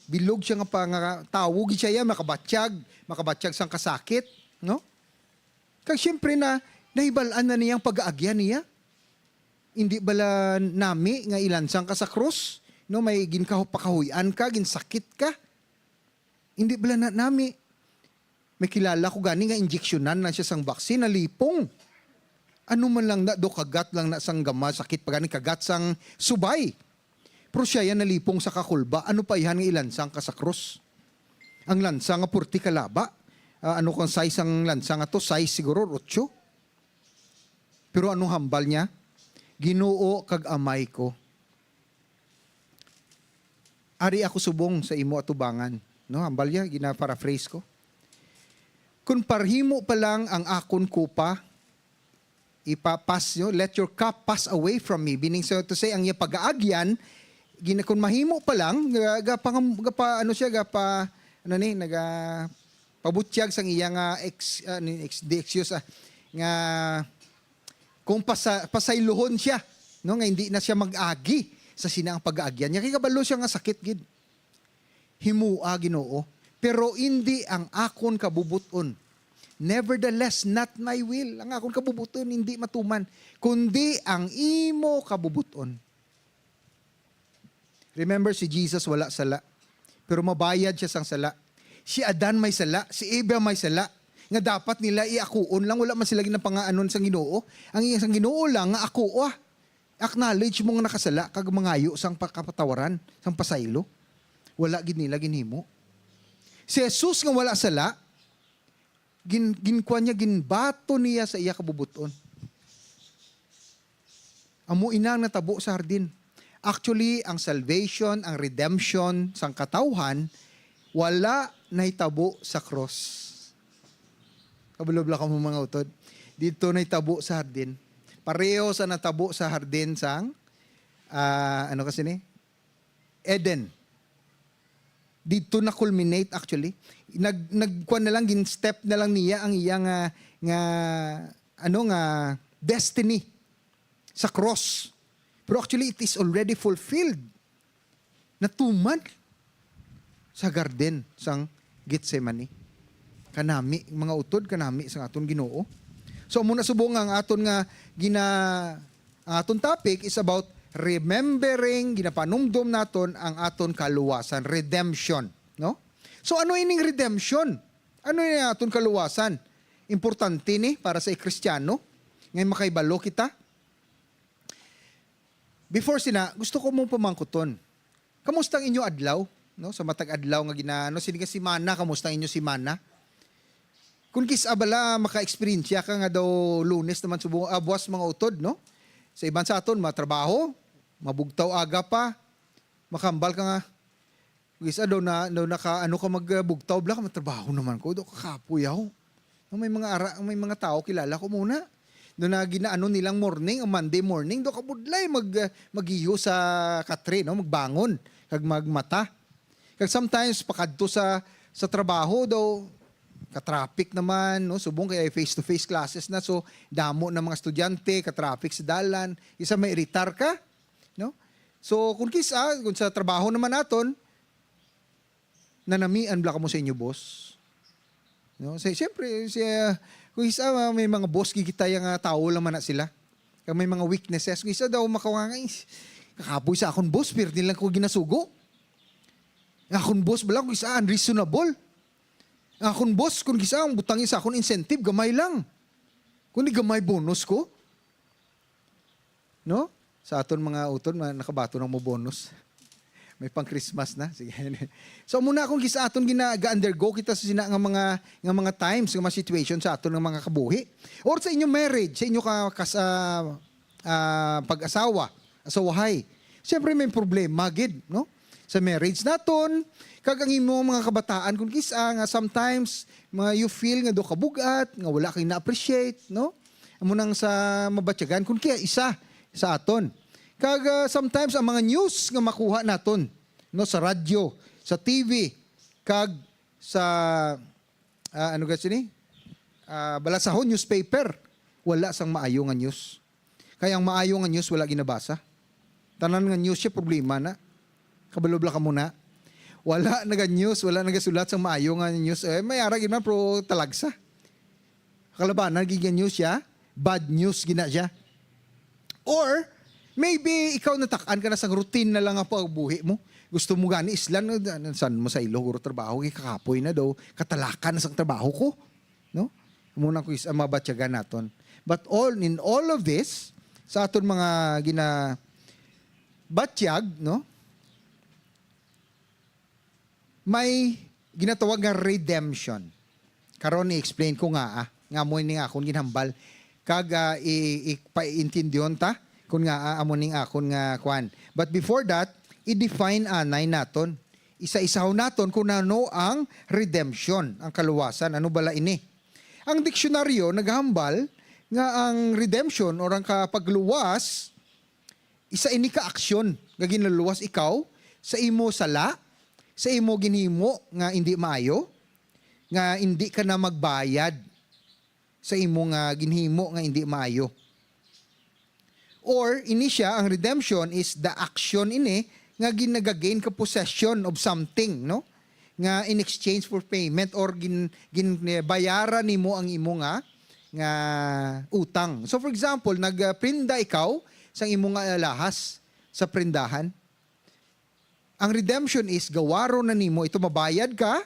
Bilog siya nga pa-, nga tawo gid siya, iya makabatyag, makabatyag sang kasakit, no? Kag siyempre na, nahibal-an na niya ang pag-aagyan niya. Indi bala nami nga ilansang ka sa krus? No, may ginkahu-, pakahuy-an ka, ginsakit ka. Indi bala na nami. May kilala ko gani nga injeksyonan lang siya sang vaccine, nalipong. Ano man lang na, do kagat lang na sang gama, sakit pa gani kagat sang subay. Pero siya yan nalipong sa kakulba, ano pa ihan nga ilansang ka sa krus? Ang lansa nga purti kalaba, ah, ano kung size ang lansa nga to? Size siguro, otso. Pero anong hambal niya? "Ginoo kag Amay ko, ari ako subong sa imo atubangan." No, hambal niya, gina-paraphrase ko. "Kung parhimo pa lang ang akon kupa, ipapas, no? Let your cup pass away from me." Meaning, so to say, ang iya pag-aagyan, gina-, kung mahimo pa lang, ga-, gapa-, gapa-, ano siya, gapa-, ano ni, naga-, pabutyag sang iya nga ex-, ah, ni, ex-, di excuse, ah, nga kung pasa-, pasayluhon siya, no, nga hindi na siya mag-agi sa sina ang pag-aagyan niya. Kay kabalo siya nga sakit gid. "Himoa, Ginoo, pero indi ang akon kabubuton. Nevertheless, not my will." Ang akon kabubuton hindi matuman, kundi ang imo kabubuton. Remember, si Jesus wala sala, pero mabayad siya sang sala. Si Adan may sala, si Eva may sala, nga dapat nila iakuon lang, wala man sila ginapangaanon sang Ginoo. Ang iya sang Ginoo lang nga akoa. Acknowledge mo nga nakasala kag mangayo sang pakapatawaran, sang pasaylo. Wala gid nila ginhimo. Si Jesus nga wala sala, gin-, ginkuan niya, ginbaton niya sa iya kabubuton. Amo ina ang natabo sa hardin. Actually, ang salvation, ang redemption sang katawhan, wala nahitabo sa cross. Kabalo bala kamo, mga utod? Dito nahitabo sa hardin. Pareho sa natabo sa hardin sang, ah, ano kasi ni? Eden. Dito na culminate actually. Nag-, nagkuan na lang, gin-step na lang niya ang iya nga, nga, ano nga, destiny sa cross. Pero actually, it is already fulfilled. Natuman sa garden sang Getsemani. Kanami, mga utod, kanami sang aton Ginoo. So, amo na subong nga ang aton nga gina-, ang aton topic is about remembering, ginapanumdom naton ang aton kaluwasan, redemption, no? So, ano ining redemption? Ano ini aton kaluwasan? Importante ni para sa Kristiyano nga makahibalo kita. Before sina, gusto ko mo pamangkuton. Kamusta ang inyo adlaw? No, sa matag adlaw nga ginaano, sini nga semana, kamusta ang inyo semana? Kung kis-a bala maka-experience ka nga daw Lunes naman subo, ah, buwas mga utod, no? Sa iban sa aton, matrabaho, mabugtaw aga pa, makambal ka nga, kis-a daw na, daw naka, ano ka, magbugtaw, bala ka, matrabaho naman ko, daw kakapoy ako. Ang may mga ara-, ang may mga tao kilala ko muna. Daw na ginaano nilang morning, ang Monday morning, daw kabudlay mag, ah, magiho sa katre, no? Magbangon, kag magmata. Kag sometimes, pakadto sa, sa trabaho, daw ka-traffic naman, no? Subong kay face-to-face classes na, so damo na mga estudyante, ka-traffic sa dalan, isa may iritar ka, no? So, kung kis-a, kung sa trabaho naman naton, nanamian bala kamo sa inyo boss? No? Si-, siyempre, si, ah, kung isa, ah, may mga boss, gigitaya nga tao lang man na sila. Kag may mga weaknesses. Kung isa daw makawangay, "Kakapoy sa akon boss, pirti lang ko ginasugo. Ang akon boss bala, kung isa, unreasonable. Ang akon boss, kung isa, ang butang sa akon incentive, gamay lang. Kundi gamay bonus ko." No? Sa aton mga utod, ma-, nakabaton ang mo bonus. May pang Christmas na. Sige. So, muna akong gisa aton gina-, ga-undergo kita sa sina nga mga, nga mga times, nga mga situation sa aton nga mga kabuhi. Or sa inyong marriage, sa inyo ka, kas-, ah, ah, pag-asawa, asawahay. Siyempre, may problema gid, no? Sa marriage naton, kag ang imo mga kabataan, kung kis-a nga sometimes, mga you feel nga do ka bug-at, nga wala kay na-appreciate, no? Amo nang sa mabatyagan, kung kaya isa sa aton. Kag, ah, sometimes, ang mga news nga makuha naton, no, sa radyo, sa T V, Kag sa, ah, ano ka sini? Ah, balasahon newspaper, wala sang maayo nga news. Kay ang maayo nga news wala ginabasa. Tanan nga news siya problema na. Kabalo bala kamo na. Wala naga news, wala nagasulat sang maayo nga news. Eh, may ara gid man, pero talagsa. Kalabanan gid nga news siya, bad news gina siya. Or maybe ikaw natak-an ka na sang routine na lang ang pagbuhi mo. Gusto mo gani islan, san mo sa ilo guro trabaho, kay kakapoy na daw, katalakan na sang trabaho ko, no? Amo na ang kuis-, ang mga batyagan naton. But all, in all of this, sa aton mga ginabatyag, no? May ginatawag nga redemption. Karon i-explain ko nga, ah, nga mo ini nga akon ginhambal. Kag, ah, i-, i-, paintindihon ta kung nga, ah, amo ning akon nga kwan. But before that, i-define anay naton. Isa-isahon naton kung ano ang redemption, ang kaluwasan. Ano bala ini? Ang diksyonaryo naghambal nga ang redemption or ang kapagluwas, isa ini ka aksyon nga ginaluwas ikaw sa imo sala, sa imo ginhimo nga indi maayo, nga indi ka na magbayad sa imo nga ginhimo nga indi maayo. Or ini siya, ang redemption is the action ini nga ginagagain ka possession of something, no? Nga in exchange for payment or gin, gin, bayaran nimo ang imo nga, nga utang. So for example, nagprenda ikaw sang imo nga alahas sa prendahan. Ang redemption is gawaron na nimo ito, mabayad ka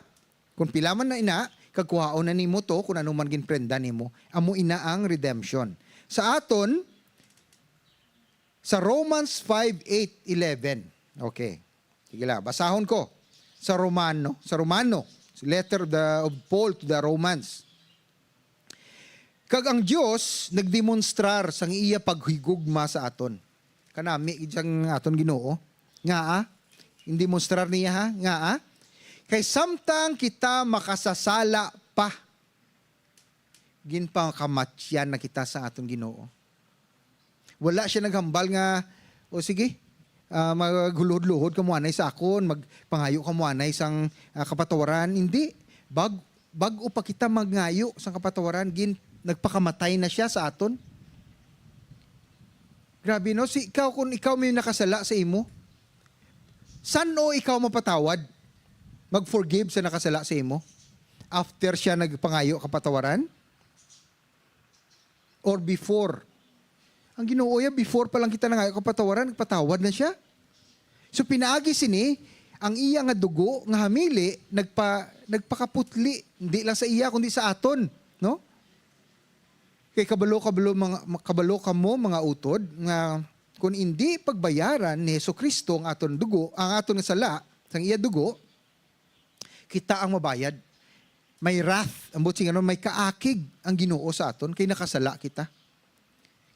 kung pila man na ina, kag kuhaon na nimo to kung ano man ginprenda nimo. Amo ina ang redemption. Sa aton, sa Romans five eight eleven. Okay. Sige la, basahon ko. Sa Romano, sa Romano, letter of, the, of Paul to the Romans. Kag ang Dios nagdemonstrar sang iya paghigugma sa aton. Kanami gid sang aton Ginoo. Ngaa? Indemonstrar niya, ha? Ngaa? Kay samtang kita makasasala pa, ginpakamatyan na kita sa aton Ginoo. Wala siya naghambal nga, "O sige, ah, maghuluhod-luhod kamo anay sa akon, magpangayo kamo anay sang, ah, kapatawaran." Hindi. Bag-, bag-o pa kita magngayo sang kapatawaran, gin-, nagpakamatay na siya sa aton. Grabe, no? Si ikaw, kung ikaw may nakasala sa imo, san-o ikaw mapatawad? Mag-forgive sa nakasala sa imo? After siya nagpangayo kapatawaran? Or before? Ang Ginoo ya, before pa lang kita nangayo kapatawaran, nagpatawad na siya. So, pinaagi sini, ang iya nga dugo nga hamili, nagpa-, nagpakaputli, hindi lang sa iya, kundi sa aton, no? Kay kabalo, kabalo, mga, kabalo kamo, mga utod, nga kung indi pagbayaran ni Jesu-Cristo ang aton dugo, ang aton nga sala, sang iya dugo, kita ang mabayad. May wrath, ang buot silingon, may kaakig ang Ginoo sa aton, kay nakasala kita.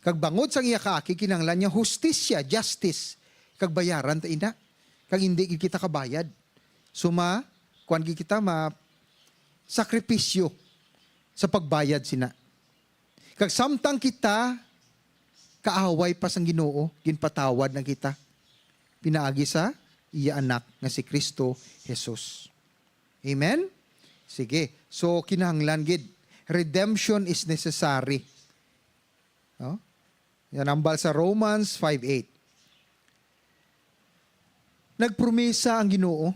Kag bangod sang iya kaakig, kinahanglan niya hustisya, justice, kag bayaran ta ina. Kag indi gid kita kabayad. So, ma-, kuwan gid kita, ma-, sakripisyo sa pagbayad sina. Kag samtang kita kaaway pa sang Ginoo, ginpatawad na kita pinaagi sa iya Anak nga si Cristo Jesus. Amen? Sige. So, kinahanglan gid. Redemption is necessary. No? Yan ang bal sa Romans five eight. Nagpromesa ang Ginoo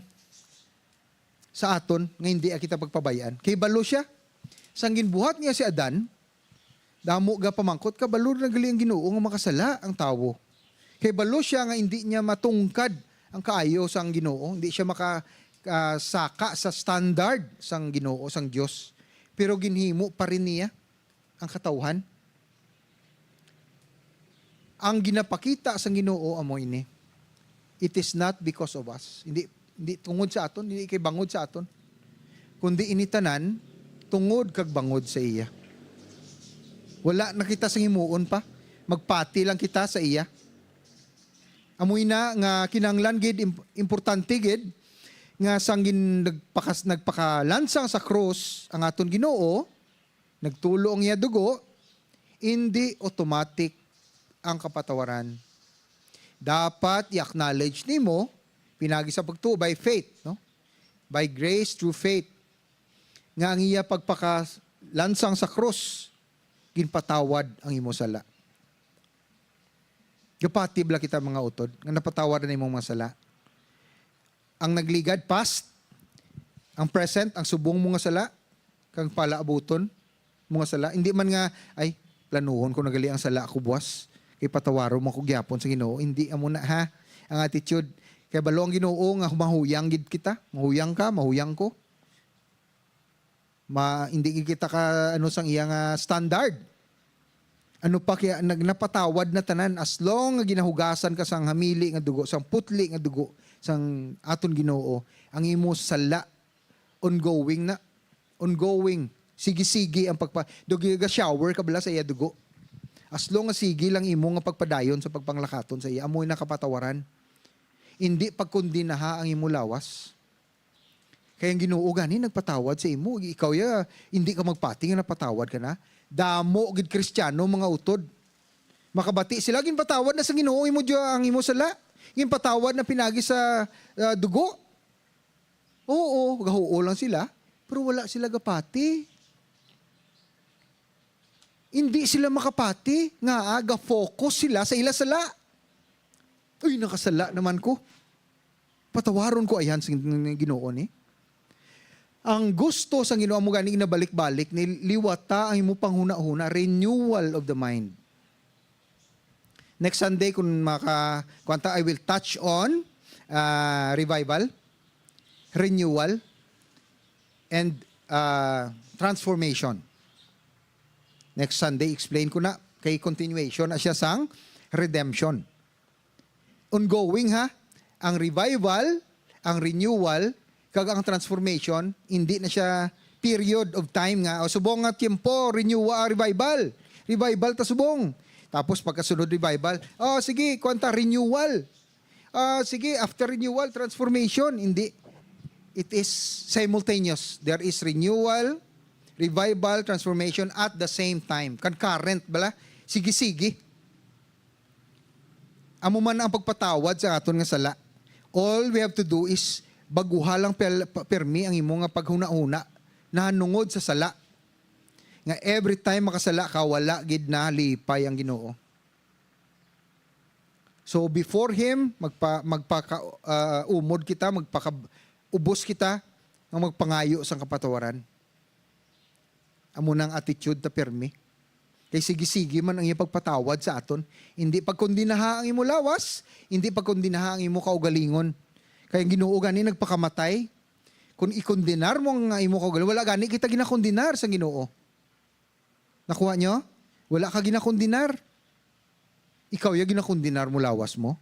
sa aton nga hindi kita pagpabay-an. Kay balo siya, sang ginbuhat niya si Adan, damo ga pamangkot, kabalo na gali ang Ginoo nga makasala ang tawo. Kay balo siya nga hindi niya matungkad ang kaayo sang Ginoo, hindi siya maka, ah, saka sa standard sang Ginoo, sang Dios. Pero ginhimo pa rin niya ang katawhan. Ang ginapakita sang Ginoo amo ini. It is not because of us. Hindi, hindi tungod sa aton, hindi kay bangod sa aton. Kundi ini tanan tungod kag bangod sa iya. Wala na kita sang himuon pa. Magpati lang kita sa iya. Amoy na nga kinahanglan gid, im-, importante gid nga sang gin-, nagpakas-, nagpakalansang sa krus ang aton Ginoo, nagtulo ang iya dugo, indi automatic ang kapatawaran. Dapat i-acknowledge nimo, pinagi sa pagtuo, by faith, no? by grace through faith, nga ang iya pagpakalansang sa krus, ginpatawad ang imo sala. Gapati bala kita, mga utod, nga napatawad na imong mga sala. Ang nagligad, past, ang present, ang subong mo nga sala, kag palaabuton mo nga sala. Hindi man nga, "Ay, planuhon ko na gali ang sala ko buwas, kay patawaron mo ko gyapon sa Ginoo." Hindi amo na, ha, ang attitude. Kay balo ang Ginoo nga mahuyang gid kita. Mahuyang ka, mahuyang ko. Ma, hindi gid kita ka, ano, sang iya nga standard. Ano pa kaya, nag-, napatawad na tanan as long nga ginahugasan ka sang hamili nga dugo, sang putli nga dugo sang aton Ginoo. Ang imo sala, ongoing na. Ongoing. Sige-sige ang pagpa-, dugi ga shower ka bala sa iya dugo. As long nga sige lang imo nga pagpadayon sa pagpanglakaton sa iya, amoy nakapatawaran. Hindi pagkondinaha ang imo lawas. Kay ang Ginoo gani nagpatawad sa imo. Ikaw ya, hindi ka magpati nga napatawad ka na. Damo gid Kristiyano, mga utod. Makabati sila, ginpatawad na sa Ginoo imo, Diyo, ang imo sala. Ginpatawad na pinagi sa, ah, dugo. Oo, gahuo lang sila, pero wala sila gapati. Hindi sila makapati nga, ah, ga-focus sila sa ila sala. "Uy, nakasala naman ko. Patawaron ko ayan sa Ginoo ni." Ang gusto sang Ginoo amo gani ginabalik-balik ni liwata ang imo panghunahuna, renewal of the mind. Next Sunday, kung maka-, kuwan ta, I will touch on, ah, revival, renewal, and, ah, transformation. Next Sunday, explain ko na, kay continuation na siya sang redemption. Ongoing, ha? Ang revival, ang renewal, kag ang transformation, hindi na siya period of time nga, "O, subong nga tiyempo, renew-, ah, revival. Revival ta subong." Tapos pagkasunod revival, "O, sige, kuwan ta, renewal. Ah, sige, after renewal, transformation." Hindi. It is simultaneous. There is renewal, revival, transformation at the same time. Concurrent bala? Sige-sige. Amo man ang pagpatawad sa aton nga sala. All we have to do is baguha lang pel-, pa-, permi ang imo nga paghunahuna nahanungod sa sala. Nga every time makasala ka, wala gid nalipay ang Ginoo. So before Him, magpa-, magpaka-, ah, umod kita, magpaka-, ubos kita nga magpangayo sang kapatawaran. Amo nang attitude ta pirmi. Kay sige-sige man ang iya pagpatawad sa aton. Hindi pagkondinaha ang imo lawas, hindi pagkondinaha ang imo kaugalingon. Kay ang Ginoo gani nagpakamatay. Kung ikondenar mo ang imo kaugalingon, wala gani kita ginakondenar sa Ginoo. Nakuha nyo? Wala ka ginakondenar. Ikaw ya ginakondenar mo lawas mo.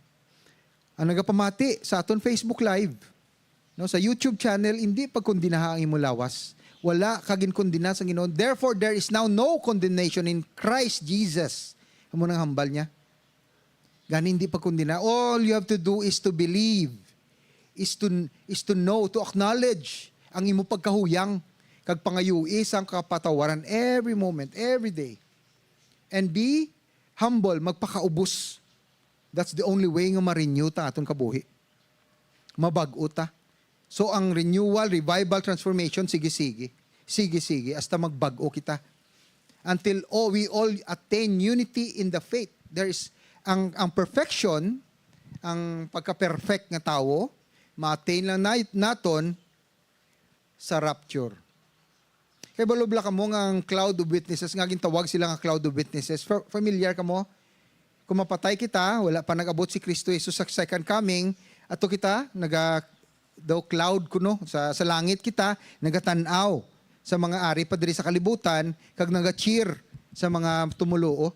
Ang nagapamati sa aton Facebook Live, no, sa YouTube channel, hindi pagkondinaha ang imo lawas. Wala ka ginkondena sa Ginoo. Therefore, there is now no condemnation in Christ Jesus. Amo nang hambal niya. Gani, hindi pagkondena. All you have to do is to believe, is to, is to know, to acknowledge ang imo pagkahuyang, kag pangayui sang kapatawaran every moment, every day. And be humble, magpakaubos. That's the only way nga ma-renew ta aton kabuhi. Mabag-o ta. So, ang renewal, revival, transformation, sige-sige. Sige-sige, hasta magbag-o kita. Until all, we all attain unity in the faith. There is, ang, ang perfection, ang pagka-perfect nga tawo, ma-attain lang na-, naton sa rapture. Kay balo bala kamo nga ang cloud of witnesses, nga gintawag sila nga cloud of witnesses. Fa-, familiar kamo? Kung mapatay kita, wala pa nag-abot si Kristo Jesus sa second coming, ato kita, naga, daw cloud kuno, sa, sa langit kita, nagatan-aw sa mga ari pa diri sa kalibutan, kag naga-cheer sa mga tumuluo.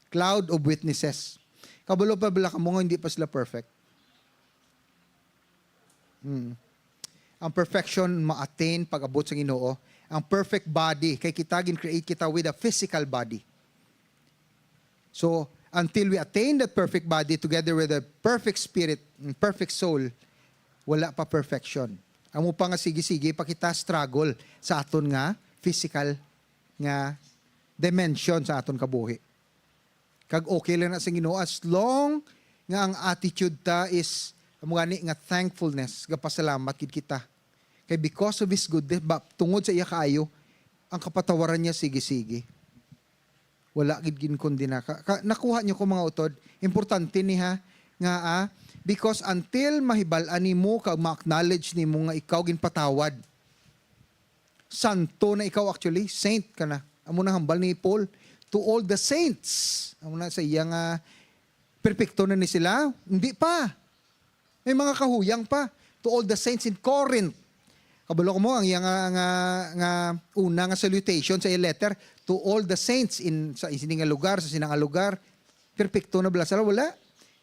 Cloud of witnesses. Kabalo pa bala kamo nga hindi pa sila perfect? Hmm. Ang perfection ma-attain pag-abot sa Ginoo. Ang perfect body, kay kita gin-create kita with a physical body. So, until we attain that perfect body together with the perfect spirit, mm, perfect soul, wala pa perfection. Amo pa nga sige-sige pa kita struggle sa aton nga physical nga dimension sa aton kabuhi. Kag okay lang na sa Ginoo as long nga ang attitude ta is, amo gani nga thankfulness, gapasalamat gid kita. Kay because of His goodness, ba, tungod sa iya kaayo, ang kapatawaran niya sige-sige. Wala gid ginkondena. Ka, ka, nakuha niyo ko, mga utod? Importante ni, ha, nga, ah, because until mahibal-an nimo kag ma-acknowledge nimo nga ikaw ginpatawad, santo na ikaw, actually, saint ka na. Amo na hambal ni Paul, "To all the saints." Amo na sa iya nga, perpekto na ni sila? Hindi pa. May mga kahuyang pa. "To all the saints in Corinth." Kabalo ko mo ang iya nga, nga, nga una nga salutation sa iya letter, "To all the saints in, sa sini nga lugar, sa sina nga lugar." Perpekto na bala sila? Wala.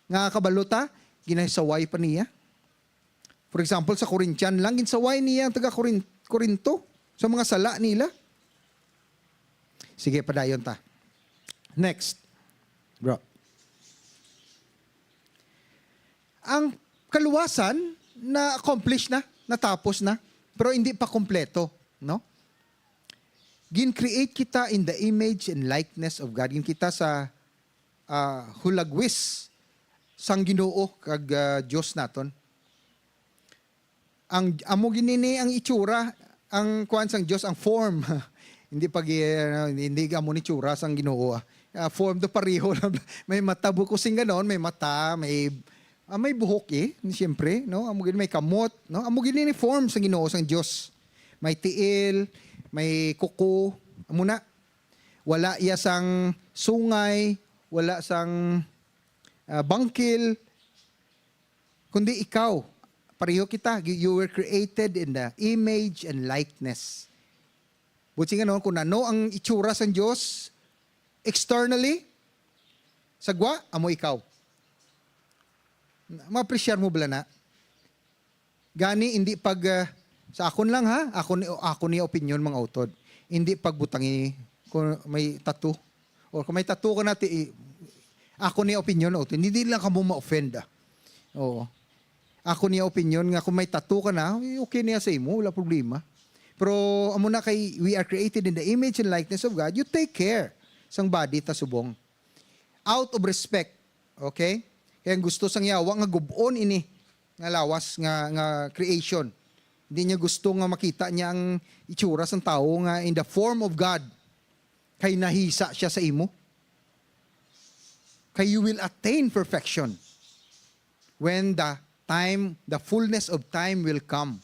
Nga kabalo ta, ginasaway pa niya. For example, sa Corinthian lang, ginsaway niya ang taga Corin-, Corinto sa mga sala nila. Sige, padayon ta. Next. Bro. Ang kaluwasan na-accomplish na, natapos na, pero hindi pa kompleto, no? Gin-create kita in the image and likeness of God. Gin kita sa, ah, hulagwis sang Ginoo kag, ah, Dios naton. Ang amo gid ni ang itsura, ang kuan sang Dios, ang form. Hindi pag, ano, hindi amo ni itsura sang Ginoo, ah. Ah, form do pareho lang. May mata, buko sing ganon, may mata, may, ah, may buhok, eh, siyempre, no? Amo gid may kamot, no? Amo gid ni form sang Ginoo, sang Dios. May tiil, may kuko, amo na. Wala iya sang sungay, wala sang, ah, bangkil, kundi ikaw. Pareho kita. You, you were created in the image and likeness. Buot silingon, kung ano ang itsura sang Dios externally, sa gwa, amo ikaw. Ma-appreciate mo bala na? Gani, hindi pag, ah, sa akon lang, ha? Ako ni, ako ni opinion, mga utod. Hindi pagbutangi kung may tattoo. Or kung may tattoo ka na, ti-, i-, ako ni opinion, utod. Hindi lang kamo ma-offend, ah. Oo. Ako ni opinion nga kung may tattoo ka na, eh, okay niya sa imo, wala problema. Pero amo na kay we are created in the image and likeness of God, you take care sang body ta subong. Out of respect. Okay? Kaya ang gusto sang yawa nga gub-on ini nga lawas nga, nga creation. Hindi niya gusto nga makita niya ang itsura sang tawo nga in the form of God. Kay nahisa siya sa imo. Kay you will attain perfection when the time, the fullness of time will come.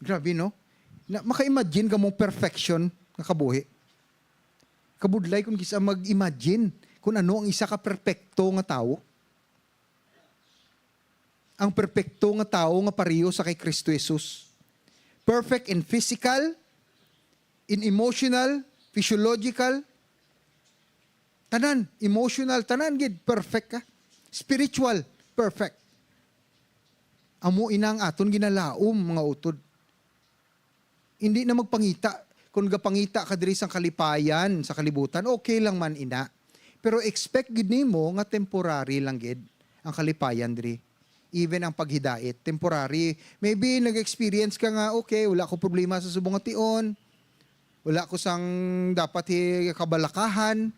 Grabe, no? Na, maka-imagine ka mong perfection nga kabuhi. Kabudlay kung kisa mag-imagine kung ano ang isa ka perpekto nga tawo. Ang perpekto nga tawo nga pareho sa kay Kristo Jesus. Perfect in physical, in emotional, physiological, tanan, emotional, tanan gid, perfect ka. Spiritual, perfect. Amo ina ang aton ginalaom, mga utod. Hindi na magpangita. Kung gapangita ka diri sang kalipayan sa kalibutan, okay lang man ina. Pero expect gid nimo nga temporary lang gid ang kalipayan diri. Even ang paghidait, temporary. Maybe nag-experience ka nga, "Okay, wala ko problema sa subong nga tion. Wala ko sang dapat hi-, kabalakahan."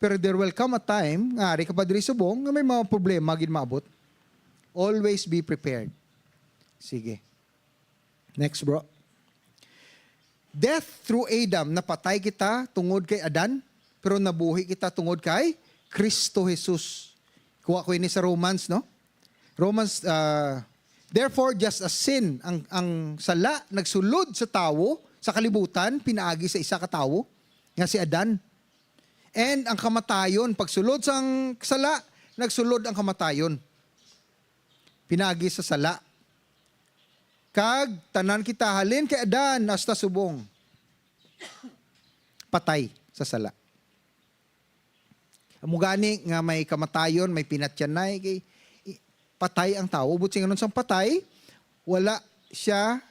Pero there will come a time, nga ari ka pa diri subong, nga may mga problema gid maabot. Always be prepared. Sige. Next, bro. Death through Adam, napatay kita tungod kay Adan, pero nabuhi kita tungod kay Kristo Jesus. Kuha ko ini sa Romans, no? Romans, ah, "Therefore, just as sin, ang, ang sala nagsulod sa tawo, sa kalibutan, pinaagi sa isa ka tawo, nga si Adan. And ang kamatayon, pagsulod sang sala, nagsulod ang kamatayon, pinaagi sa sala. Kag tanan kita, halin kay Adan hasta subong, patay sa sala." Amo gani nga may kamatayon, may pinatyanay, kay i-, patay ang tawo. Buot silingon sang patay, wala siya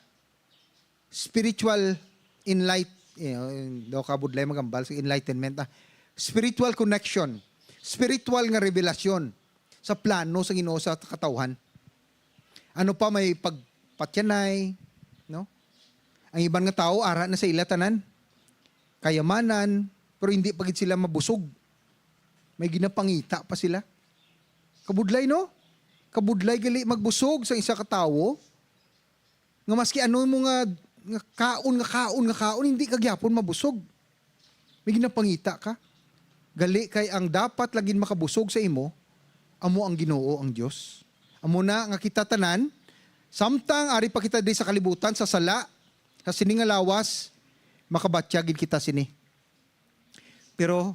spiritual enlight-, eh, daw ka budlay maghambal sa enlightenment, ah. Spiritual connection, spiritual nga revelasyon sa plano sa Ginoo sa katawhan. Ano pa, may pagpatyanay, no? Ang iban nga tawo, ara na sa ila tanan. Kayamanan, pero hindi pa gid sila mabusog. May ginapangita pa sila. Kabudlay, no? Kabudlay gali magbusog sang isa ka tawo, nga maski ano mo nga, nga kaon, nga kaon, nga kaon, hindi ka gyapon mabusog. May ginapangita ka. Gali kay ang dapat lagin makabusog sa imo, amo ang Ginoo ang Dios. Amo na nga kita tanan, samtang ari pa kita diri sa kalibutan, sa sala, sa sini nga lawas, makabatya gid kita sini. Pero,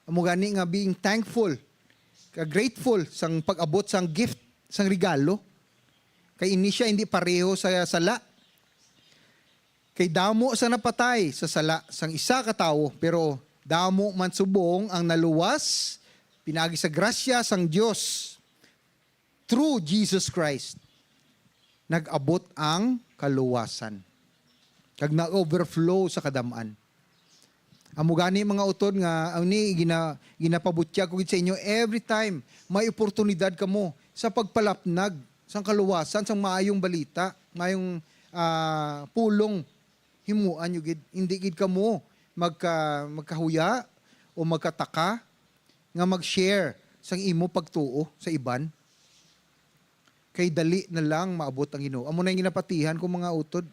amo gani nga being thankful, ka grateful sang pag-abot sang gift, sang regalo. Kay ini siya hindi pareho sa sala. Kay damo sa napatay sa sala sang isa ka tawo, pero damo man subong ang naluwas pinaagi sa grasya sang Dios through Jesus Christ. Nag-abot ang kaluwasan kag nag-overflow sa kadam-an. Amo gani, mga utod, nga, ah, ni gina-, ginapabutyag ko gid sa inyo, every time may oportunidad kamo sa pagpalapnag sang kaluwasan, sang maayong balita, maayong, ah, pulong, himuan nyo gid. Hindi gid kamo magka-, magkahuya o magkataka nga mag-share sang imo pagtuo sa iban. Kay dali na lang maabot ang Ginoo. Amo na yung ginapatihan ko, mga utod.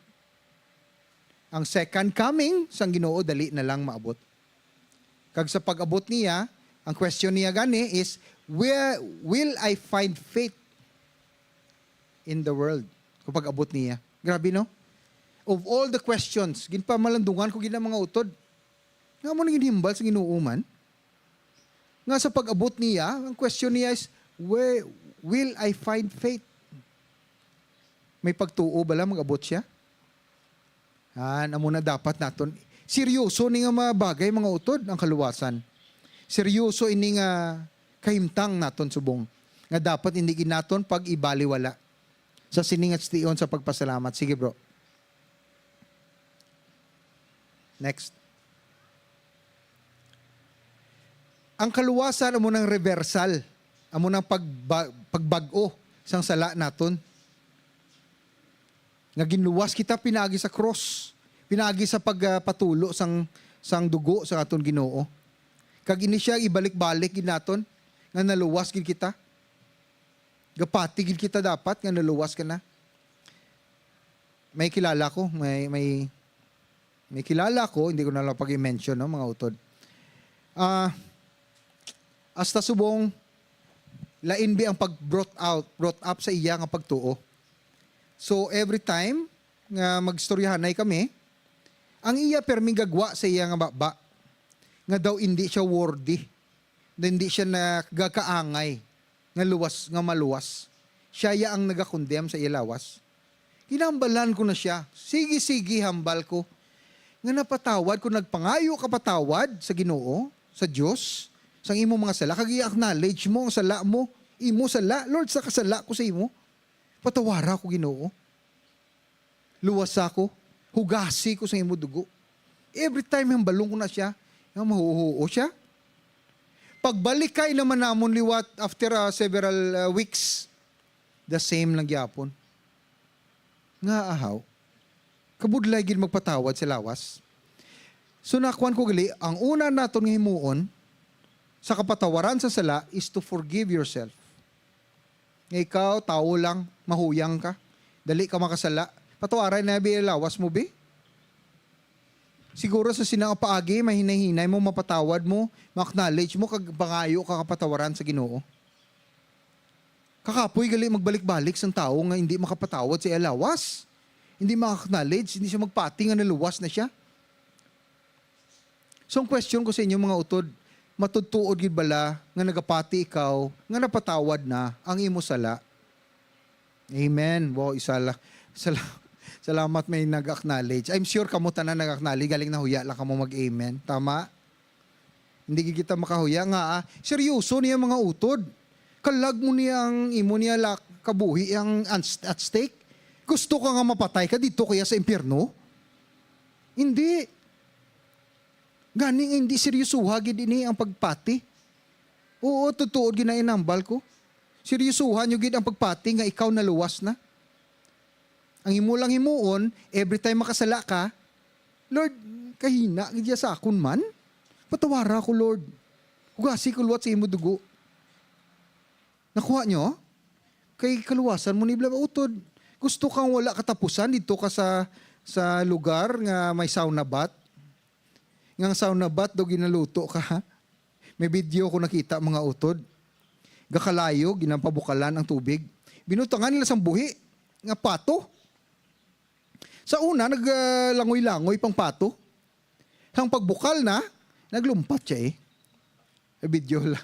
Ang second coming sang Ginoo dali na lang maabot. Kag sa pag-abot niya, ang question niya gani is, "Where will I find faith in the world?" Kung pag-abot niya. Grabe, no? Of all the questions, ginpamalandungan ko gid ang mga utod. Nga mo nang ginhimbal sa Ginoo man? Nga sa pag-abot niya, ang question niya is, "Where will I find faith?" May pagtuo bala mag-abot siya? Han, amo na dapat naton. Seryoso ni nga mga bagay, mga utod, ang kaluwasan. Seryoso ini nga kahimtang naton subong nga dapat hindi gid naton pag-ibaliwala sa sini nga tion sa pagpasalamat. Sige, bro. Next. Ang kaluwasan amo nang reversal, amo nang pagba-, pagbag-o sang sala naton. Nga ginluwas kita pinaagi sa krus, pinaagi sa pagpatulo sang, sang dugo sang aton Ginoo. Kag ini siya ibalik-balik gid naton nga naluwas gid kita. Gapati gid kita dapat nga naluwas ka na. May kilala ko, may, may, may kilala ko, hindi ko na lang pag-i-mention, no, mga utod. Ah, hasta subong, lain bi ang pag-brought out, brought up sa iya nga pagtuo. So, every time nga magstoryahanay kami, ang iya permi gagwa sa iya nga baba, nga daw indi siya worthy, na indi siya nagakaangay nga luwas, nga maluwas. Siya ya ang nagakondem sa iya lawas. Ginambalan ko na siya. Sige, sige, hambal ko. Nga napatawad ko, nagpangayo ka patawad sa Ginoo, sa Dios, sang imo mga sala. Kag i-acknowledge mo ang sala mo. Imo sala, "Lord, sa kasala ko sa imo. Patawara ko, Ginoo. Luwasa ko. Hugasi ko sa imo dugo." Every time hambalon ko na siya, nga mahuhuo siya. Pagbalik kay naman namon liwat after, ah, several, ah, weeks, the same lang gyapon. Nga ahaw, kabudlay gid magpatawad sa lawas. So, nakuan ko gali, ang una naton nga himuon sa kapatawaran sa sala is to forgive yourself. Nga ikaw, tawo lang, mahuyang ka, dali ka makasala. Patawaran na bi lawas mo, bi. Siguro sa sina nga paagi, mahinay-hinay mo, mapatawad mo, ma-acknowledge mo, kag pangayo ka kapatawaran sa Ginoo. Kakapoy gali magbalik-balik sang tawo nga hindi makapatawad sa iya lawas. Hindi maka-acknowledge, hindi siya magpati nga naluwas na siya. So, ang question ko sa inyo, mga utod, matudtuod gid bala nga nagapati ikaw nga napatawad na ang imo sala? Amen. Wow, isa la-, sala-, salamat may nag-acknowledge. I'm sure kamo tanan nag-acknowledge, galing nahuya lang kamo mag-amen. Tama? Hindi gid kita makahuya nga, ah, seryoso niya mga utod. Kalag mo niya ang imo niya lak-, kabuhi ang ans-, at stake. Gusto ka nga mapatay ka dito kaya sa impyerno? Hindi. Gani nga hindi seryosoha gid ini ang pagpati. Oo, tutuod gid na inambal ko. Seryosohan nyo gid ang pagpati nga ikaw naluwas na. Ang imo lang himuon, every time makasala ka, "Lord, kahina gid ya sa akon man. Patawara ko, Lord. Hugasi ko liwat sa imo dugo." Nakuha nyo? Kay kaluwasan mo ni bla utod. Gusto kang wala katapusan dito ka sa sa lugar nga may sauna bath. Nga ang sauna bath daw ginaluto ka, ha? May video ko nakita, mga utod. Gakalayo, ginapabukalan ang tubig. Binutangan nila sang buhi nga pato. Sa una, naglangoy-langoy pang pato. Ang pagbukal na, naglumpat siya eh. Video la,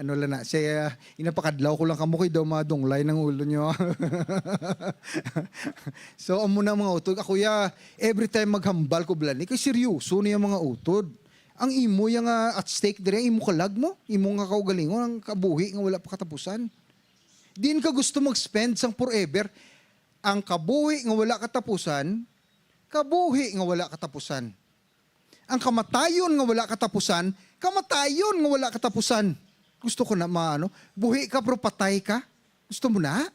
ano lang na, siya, inapakadlaw ko lang kamo kay daw madunglay ng ulo nyo. So, amo na mga utod. Ako ya, every time maghambal ko bla ni, kay seryoso niya mga utod. Ang imo ya nga at stake diri, ang imo kalag mo, imo nga kaugalingon, ang kabuhi nga wala pa katapusan. Din ka gusto mag-spend sang forever. Ang kabuhi nga wala katapusan, kabuhi nga wala katapusan. Ang kamatayon nga wala katapusan, kamatayon nga wala katapusan. Gusto ko na maano, buhi ka pero patay ka. Gusto mo na?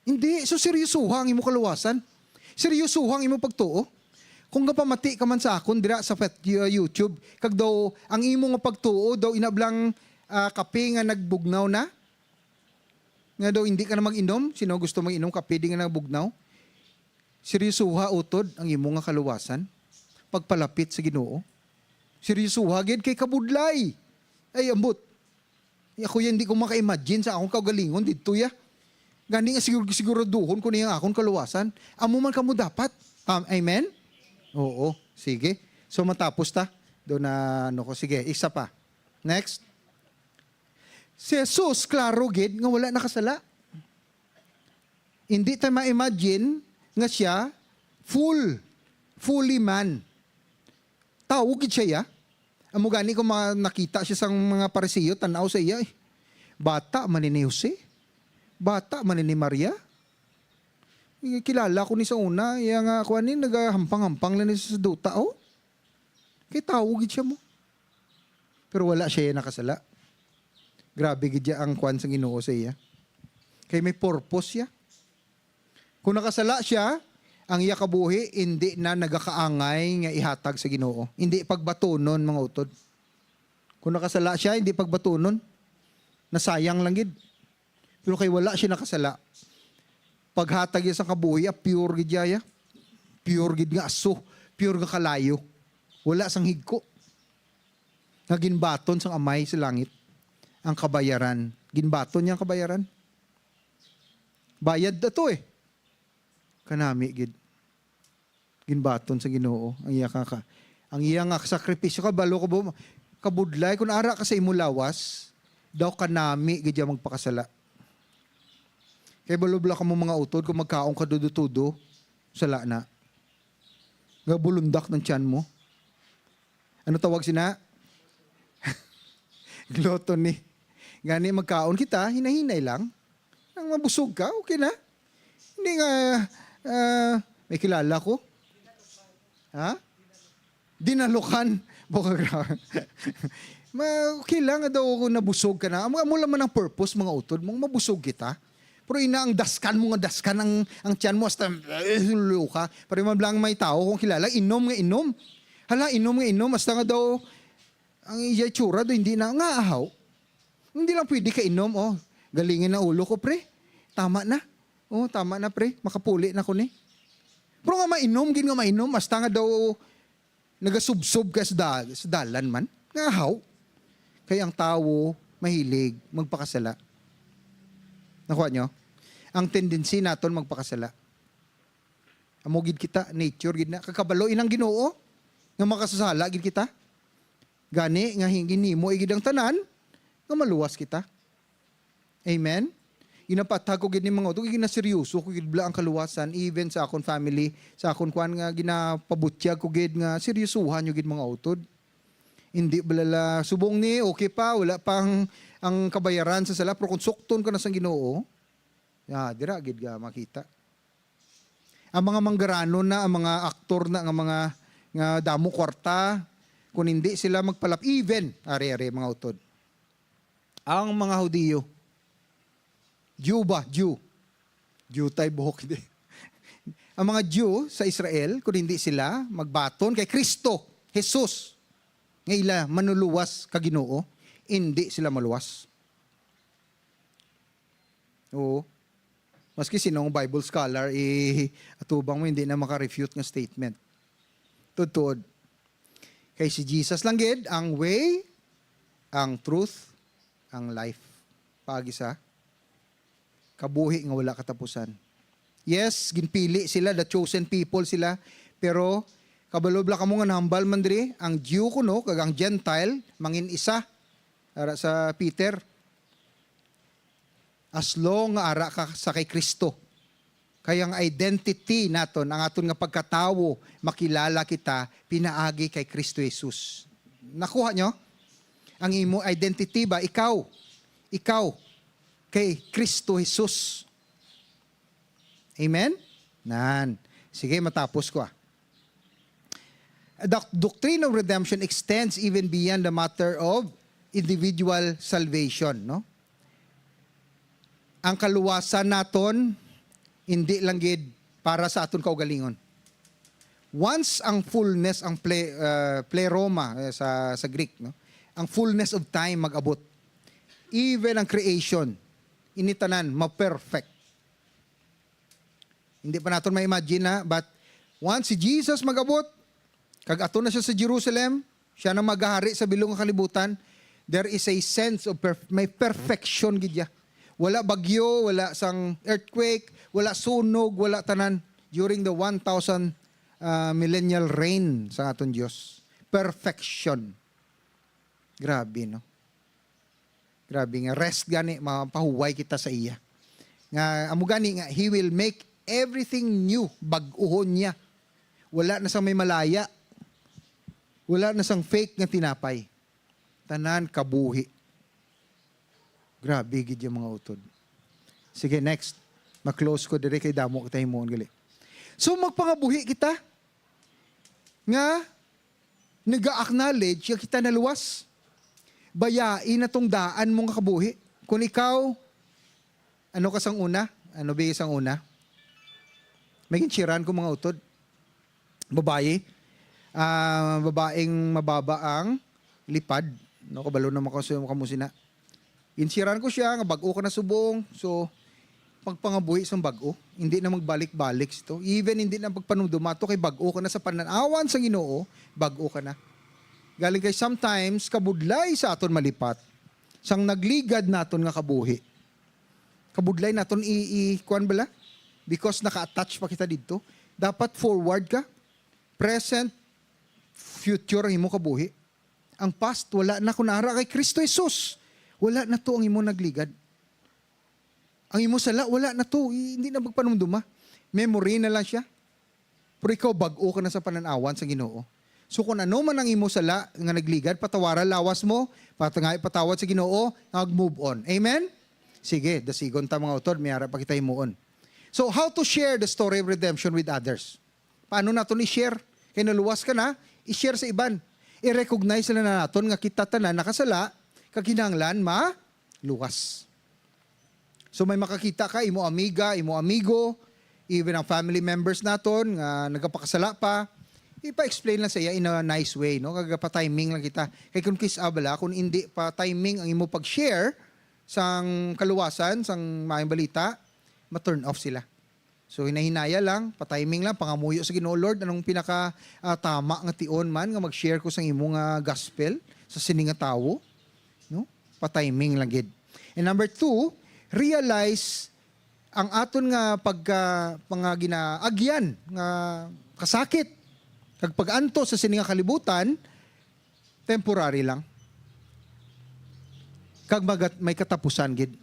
Hindi. So, seryosoha ang imo kaluwasan. Seryosoha ang imo pagtuo. Kung gapamati ka man sa akon dira sa fet-, uh, YouTube, kag daw ang imo nga pagtuo daw inablang ah, kape nga nagbugnaw na, nga daw hindi ka na mag-inom, sino gusto mag-inom kape di nga nagbugnaw? Seryosoha utod ang imo nga kaluwasan, pagpalapit sa Ginoo. Seryosoha gid kay kabudlay. Ay, ambot. Ay, ako yan, di ko maka-imagine sa akong kaugalingon didto, ya. Gani nga sigur-, siguraduhon ko niya ang akong kaluwasan. Amo man kamo dapat. Tam-, amen? Oo. Sige. So, matapos ta. Doon na, ano ko. Sige, isa pa. Next. Si Jesus, klaro gid nga wala nakasala. Hindi ta ma-imagine nga siya full, fully man. Tawo gid siya, ya. Amo gani kung ma-, nakita siya sang mga Pariseo, tan-aw sa iya, eh. Bata man ni Jose. Bata man ni Maria. Eh, kilala ko ni sa una, iya nga, kuwan ni, nagahampang-hampang lang ni sa duta, oh. Kay tawo gid siya mo. Pero wala siya nakasala. Grabe gid ya ang kwan sa Ginoo sa iya. Kay may purpose siya. Kung nakasala siya, ang iya kabuhi hindi na nagakaangay nga ihatag sa Ginoo. Hindi pagbatunon, mga utod. Kung nakasala siya, hindi pagbatunon. Nasayang lang gid. Pero kay wala siya nakasala, paghatag niya sa kabuhi, ah, pure gid yaya. Pure gid nga aso, pure nga kalayo. Wala sang higko. Nga ginbaton sang Amay sa langit ang kabayaran. Ginbaton niya ang kabayaran. Bayad na to eh. Kanami gid. Ginbaton sa Ginoo ang iya ka, ka ang iya nga sakripisyo. Kabalo ka ba, kabudlay, kun ara ka sa imo lawas, daw kanami gid ya magpakasala. Kay balo bala ka mo mga utod, kung magkaon ka dudo-tudo, sala na. Nga bulundak ng tiyan mo. Ano tawag sina? Gluttony. Gani magkaon kita, hinay-hinay lang. Nang mabusog ka, okay na. Hindi nga, ah, may kilala ko. Ha? Dinalukan. Baka gra-, ma, okay lang nga daw kung nabusog ka na. Amo, amo lang man ang purpose, mga utod, mong mabusog kita. Pero ina ang daskan mo nga daskan ang, ang tiyan mo hasta, eh, luka. Pero man lang may tao kung kilala, inom nga inom. Hala, inom nga inom, hasta nga daw, ang iya itsura do, hindi na nga ahaw. Hindi lang pwede ka inom, oh. Galingin ang ulo ko, pre. Tama na. Oh, tama na, pre. Makapuli na ko ni. Pero nga mainom, gid nga mainom, hasta nga daw nagasubsob ka sa, da- sa dalan man. Nga ahaw. Kay ang tawo mahilig magpakasala. Nakuha nyo? Ang tendency naton magpakasala. Amo gid kita, nature gid na. Kakabalo inang Ginoo nga makasasala gid kita. Gani nga hin-, ginhimo igid ang tanan nga maluwas kita. Amen? Ginapatag ko gid ni mga utod, ginaseryoso ko gid bala ang kaluwasan, even sa akon family, sa akon kwan nga ginapabutyag ko gid nga seryosohan nyo gid mga utod. Hindi bala la, subong ni, okay pa, wala pang ang kabayaran sa sala, pero kung sukton ka na sang Ginoo, ah, dira gid ga makita. Ang mga manggaranon na, ang mga aktor na, nga mga, nga damo kwarta, kung hindi sila magpalap-, even, ari, ari, mga utod. Ang mga Hudiyo, Jew ba? Jew. Jew tay buhok, hindi. Ang mga Jew sa Israel, kung hindi sila magbaton kay Kristo, Jesus, nga ila manuluwas ka Ginoo, hindi sila maluwas. Oo. Maski sinong Bible scholar, i-, atubang mo, hindi na maka-refute nga statement. Tuod-tuod. Kay si Jesus lang gid ang way, ang truth, ang life. Paagi sa kabuhi nga wala katapusan. Yes, ginpili sila, the chosen people sila, pero kabalo bala kamo nga nahambal man diri, ang Jew kuno kag ang Gentile mangin isa. Ara sa Peter, as long nga ara ka sa kay Kristo. Kay ang identity naton, ang aton nga pagkatawo, makilala kita pinaagi kay Kristo Jesus. Nakuha nyo? Ang imo identity ba? Ikaw. Ikaw. Kay Kristo Jesus. Amen? Nan. Sige, matapos ko, ah. The doctrine of redemption extends even beyond the matter of individual salvation, no? Ang kaluwasan naton hindi lang gid para sa aton kaugalingon. Once ang fullness, ang ple-, uh, pleroma, eh, sa, sa Greek, no? Ang fullness of time mag-abot. Even ang creation, ini tanan ma-perfect. Hindi pa naton ma-imagine na, but once si Jesus mag-abot, kag ato na siya sa Jerusalem, siya nang maghahari sa bilog nga kalibutan, there is a sense of perf-, may perfection gid ya. Wala bagyo, wala sang earthquake, wala sunog, wala tanan during the one thousand, ah, millennial reign sa aton Dios. Perfection. Grabe, no? Grabe nga rest gani, mapahuway kita sa iya. Nga, amo gani nga, He will make everything new, bag-uhon niya. Wala na sang may malaya. Wala na sang fake nga tinapay. Tanan kabuhi. Grabe gid yung mga utod. Sige, next. Ma-close ko diri kay damo kita himuon gali. So, magpangabuhi kita nga nag-a-acknowledge nga kita naluwas. Bayai na tong daan mo nga kabuhi. Kung ikaw, ano ka sang una? Ano ba sang una? May ginsiran ko mga utod. Babayi. Ah, babaeng mababa ang lipad. No, kabalo naman ko sa kamo sina. Ginsiran ko siya nga bag-o ka na subong. So, pagpangabuhi sang bag-o, hindi na magbalik-balik sito. Even hindi na pagpanumduma to kay bag-o ka na sa pananawan sa Ginoo, bag-o ka na. Galing kay sometimes, kabudlay sa aton malipat, sang nagligad naton nga kabuhi. Kabudlay naton i, i kuan bala? Because naka-attach pa kita didto. Dapat forward ka. Present, future ang imo kabuhi. Ang past, wala na. Kung naara kay Kristo Jesus, wala na to ang imo nagligad. Ang imo sala, wala na to. I-, hindi na magpanumduma. Memory na lang siya. Pero ikaw, bag-o ka na sa pananawan sa Ginoo. So, kung ano man ang imo sala nga nagligad, patawara lawas mo, patangay patawad sa Ginoo, mag-move on. Amen? Sige, dasigon ta, mga utod, may ara pa kita himuon. So, how to share the story of redemption with others? Paano naton i-share? Kay naluwas ka na, i-share sa iban. I-recognize na naton nga kita tanan nakasala, kag kinahanglan maluwas. So, may makakita ka, imo amiga, imo amigo, even ang family members naton nga nagapakasala pa, ipa-explain lang sa iya in a nice way, no? Kag pa-timing lang kita. Kay kung kis-a bala, kung hindi pa timing ang imo pag-share sang kaluwasan, sang maayong balita, ma-turn off sila. So, hinay-hinaya lang, pa-timing lang, pangamuyo sa Ginoo, "Lord, anong pinaka, ah, tama nga tion man nga mag-share ko sang imo nga gospel sa sini nga tawo?" No? Pa-timing lang gid. And number two, realize ang aton nga pagka, mga ginaagyan nga kasakit kag pag-antos sa sini nga kalibutan, temporary lang. Kag magat-, may katapusan gid.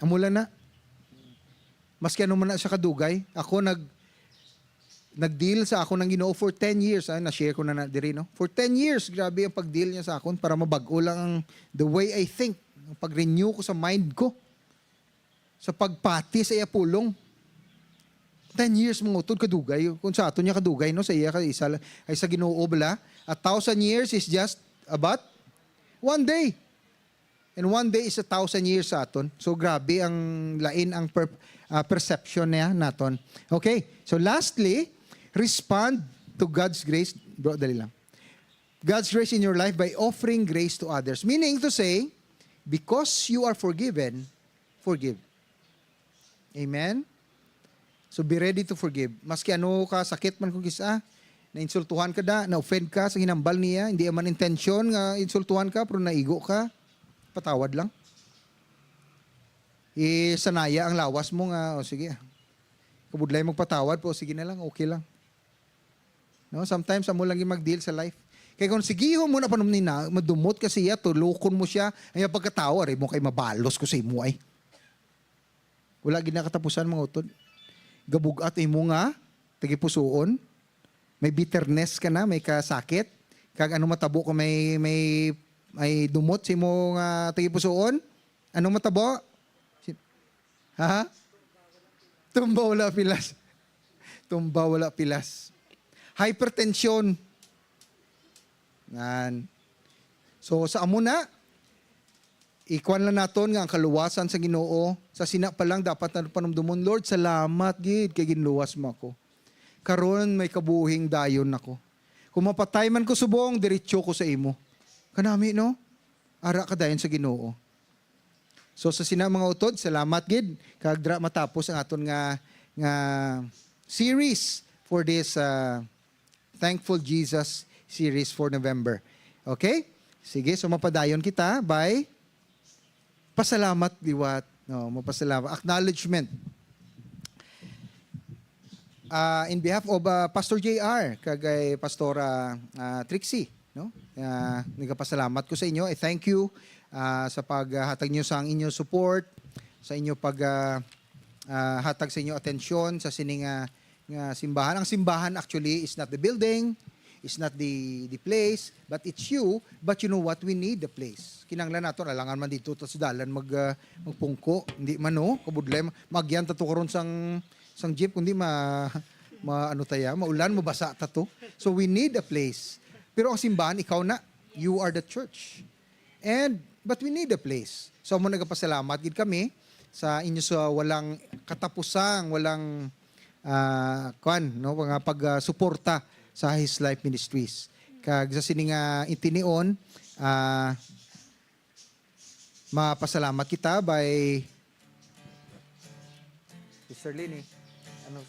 Amo lang na. Maski ano man na siya kadugay, ako nag-, nag-deal sa akon ang Ginoo for ten years. Ah, na-share ko na na diri, no? For ten years, grabe ang pag-deal niya sa akon para mabag-o lang ang the way I think, ang pag-renew ko sa mind ko, sa pagpati sa iya pulong. Ten years, mga utod, kadugay. Kung sa aton niya kadugay, no? Sa iya ka isa la-, ay sa Ginoo bala, a thousand years is just about one day. And one day is a thousand years sa aton. So, grabe ang lain ang per-, ah, perception niya naton. Okay. So, lastly, respond to God's grace. Bro, dali lang. God's grace in your life by offering grace to others. Meaning to say, because you are forgiven, forgive. Amen? So be ready to forgive. Maski ano ka sakit man kung kisa, nainsultuhan ka da, na-offend ka sa hinambal niya, hindi man intensyon nga insultuhan ka, pero naigo ka, patawad lang. Isanaya ang lawas mo nga, "O sige, kabudlay magpatawad, pero sige na lang, okay lang." No, sometimes amo lang yung mag-deal sa life. Kay kung sigihon mo na panumnina, madumot ka siya, tulukon mo siya, ay ang pagkatawa, rin mo kay mabalos ko sa imo ay. Wala gid na katapusan, mga utod. Gabugat imo nga tagipusuon. May bitterness ka na, may kasakit. Kag ano matabo kung may, may, may dumot sa imo nga tagipusuon? Ano matabo? Si-, ha? Tumba wala pilas. Tumba wala pilas. Hypertension. Ngan. So, sa amo na, ikuan lang naton nga ang kaluwasan sa Ginoo, sa sina pa lang dapat na panumdumon, "Lord, salamat gid kay ginluwas mo ako. Karon may kabuhing dayon ako. Kung mapatay man ko subong, diretso ko sa imo." Kanami, no? Ara ka dayon sa Ginoo. So, sa sina, mga utod, salamat gid. Kag dra matapos ang aton nga, nga series for this, ah, Thankful Jesus series for November. Okay? Sige, so mapadayon kita by pasalamat liwat. No, mapasalamat. Acknowledgement. Ah, in behalf of, ah, Pastor J R, kag kay Pastora, ah, Trixie, no? Ah, nagapasalamat ko sa inyo. I thank you, ah, sa paghatag niyo sa ang inyo support, sa inyo pag, ah, ah, hatag sa inyo atensyon sa sining, ah, nga simbahan. Ang simbahan actually is not the building, is not the, the place, but it's you. But you know what? We need the place. Kinahanglan nato, alangan man dito, tas dalan mag, ah, magpungko. Hindi man, no? Kabudlay, ma-, magyan ta to karon sang, sang jeep, kundi ma, ma, ano taya, maulan, mabasa ta to. So we need a place. Pero ang simbahan, ikaw na. You are the church. And, but we need a place. So, amo nagapasalamat gid kami sa inyo sa walang katapusang, walang, ah, kwan, no, mga pagsuporta sa His Life Ministries. Kag sa sini nga itinion, ah, mapasalamat kita by Sister Lini. Ano?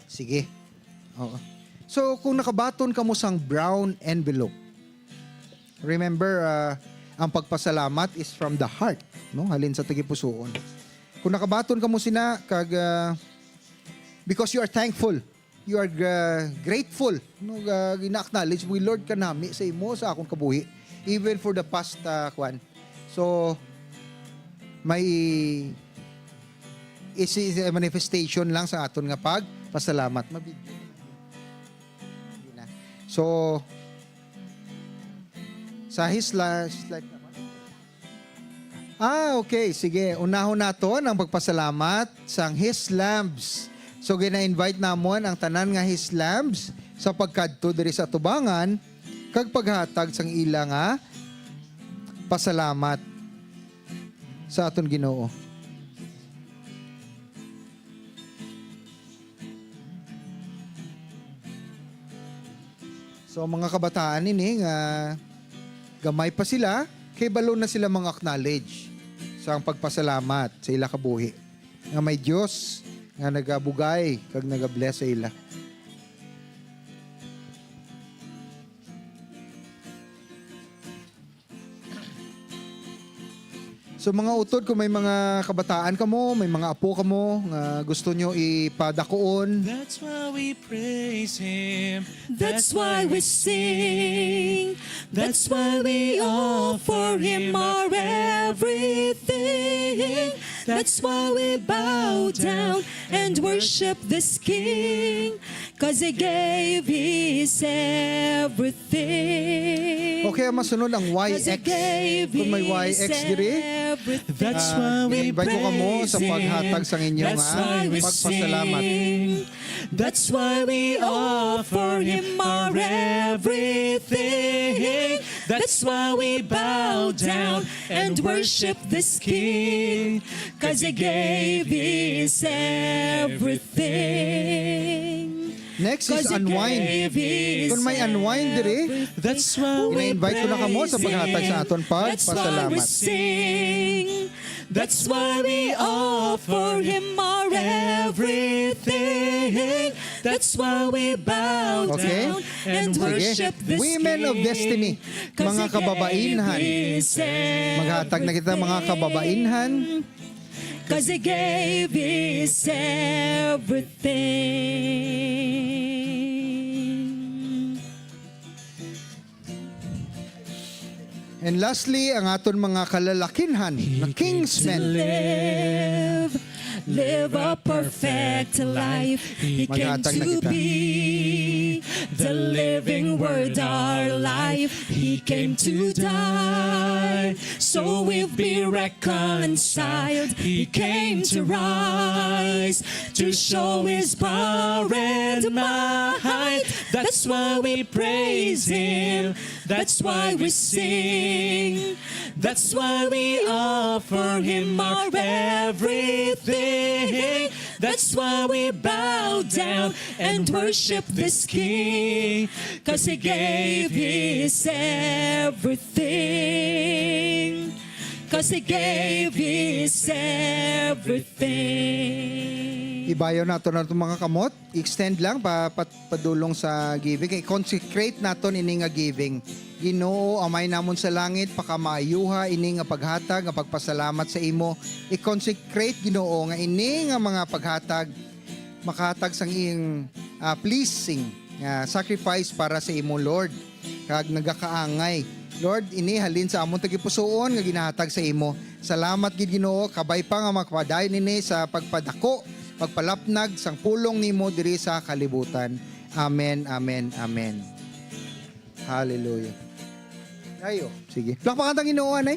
Sige. Oo. So, kung nakabaton kamo sang brown envelope, remember, ah, ang pagpasalamat is from the heart, no? Halin sa tagipusoon. Kung nakabaton kamo sina, kag, ah, because you are thankful, you are, ah, grateful, no? Ah, gina-acknowledge mo, "Lord, kanami sa imo sa akong kabuhi, even for the past, ah, kwan." So, may is, is a manifestation lang sa aton nga pagpasalamat. Mabid-, hindi na. So, sa his la-, his life naman. Ah, okay. Sige, unahon naton ang pagpasalamat sang his lambs. So, gina-invite namon ang tanan nga his lambs sa pagkadto diri sa atubangan kag paghatag sang ila nga pasalamat sa aton Ginoo. So, ang mga kabataan ini nga gamay pa sila, kay balo na sila mga acknowledge sa ang pagpasalamat sa ila kabuhi nga may Dios nga nagabugay kag nagabless sa ila. So, mga utod, kung may mga kabataan kamo, may mga apo kamo nga gusto nyo ipadakuon, That's why we praise Him. That's why we sing. That's why we offer Him our everything. That's why we bow down and worship this King. 'Cause He gave His everything. Okay, ang masunod ang Y X. Kung may Y X diri, That's ah, why we invite ko kamo sa praise Him. Paghatag sang inyo That's nga why we pagpasalamat. Sing. That's why we offer Him our everything. That's why we bow down and worship this King. 'Cause He gave His everything. Next is unwind. Kung may unwind diri, that's why we invite ko na kamo sa paghatag sa aton pagpasalamat. That's why we sing. That's why we offer Him our everything. That's why we bow down and worship this King. Women of Destiny, mga kababainhan. Maghatag na kita, mga kababainhan. 'Cause He gave His everything. And lastly, ang aton mga kalalakinhan na Kingsmen. Live, live a perfect life. He came to be the living word, our life. He came to die, so we'll be reconciled. He came to rise, to show His power and might. That's why we praise Him. That's why we sing. That's why we offer Him our everything. That's why we bow down and worship this King. 'Cause He gave His everything. 'Cause He gave His everything. Ibayaw nato na itong mga kamot. Extend lang pa, pa, padulong sa giving. I-consecrate naton ini nga giving. Ginoo, Amay namon sa langit, pakamaayuha ini nga paghatag nga pagpasalamat sa imo. I-consecrate, Ginoo, nga ini nga mga paghatag makahatag sang iyang, ah, pleasing nga sacrifice para sa imo, Lord, kag nagakaangay. Lord, ini halin sa amon tagipusoon nga ginahatag sa imo. Salamat gid, Ginoo, kabay pa nga makapadayon ini sa pagpadako, pagpalapnag sang pulong nimo diri sa kalibutan. Amen, amen, amen. Hallelujah. Ayo, sige. Palakpakan ta ang Ginoo, anay.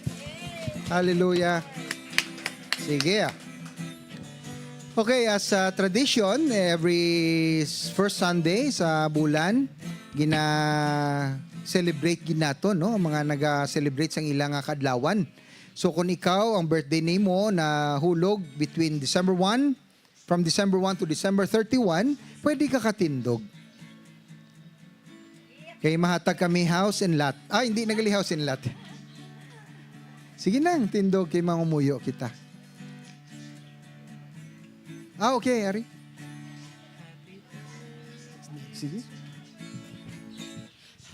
Hallelujah. Sige, ah. Okay, as a tradition, every s-, first Sunday sa bulan, gina-celebrate gid nato, no? Ang mga naga-celebrate sang ila nga kaadlawan. So, kung ikaw, ang birthday nimo nahulog between December one, from December one to December thirty-one, pwede ka katindog. Kay mahatag kami house and lot. Ah, hindi na gali house and lot. Sige nang, tindog kay mangumuyo kita. Ah, okay, ari. Sige.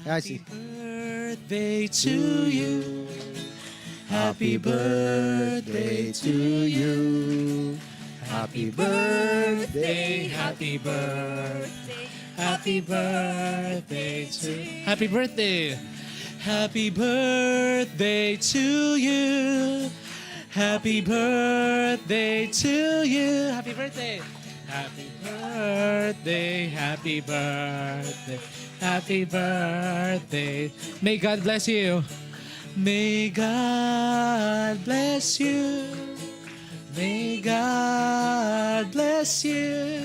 Ah, sige. Happy birthday to you. Happy birthday to you. Happy birthday, happy birthday, happy birthday to you. Happy birthday. Happy birthday to you. Happy birthday to you. Happy birthday. Happy birthday, happy birthday, happy birthday. May God bless you. May God bless you. May God bless you.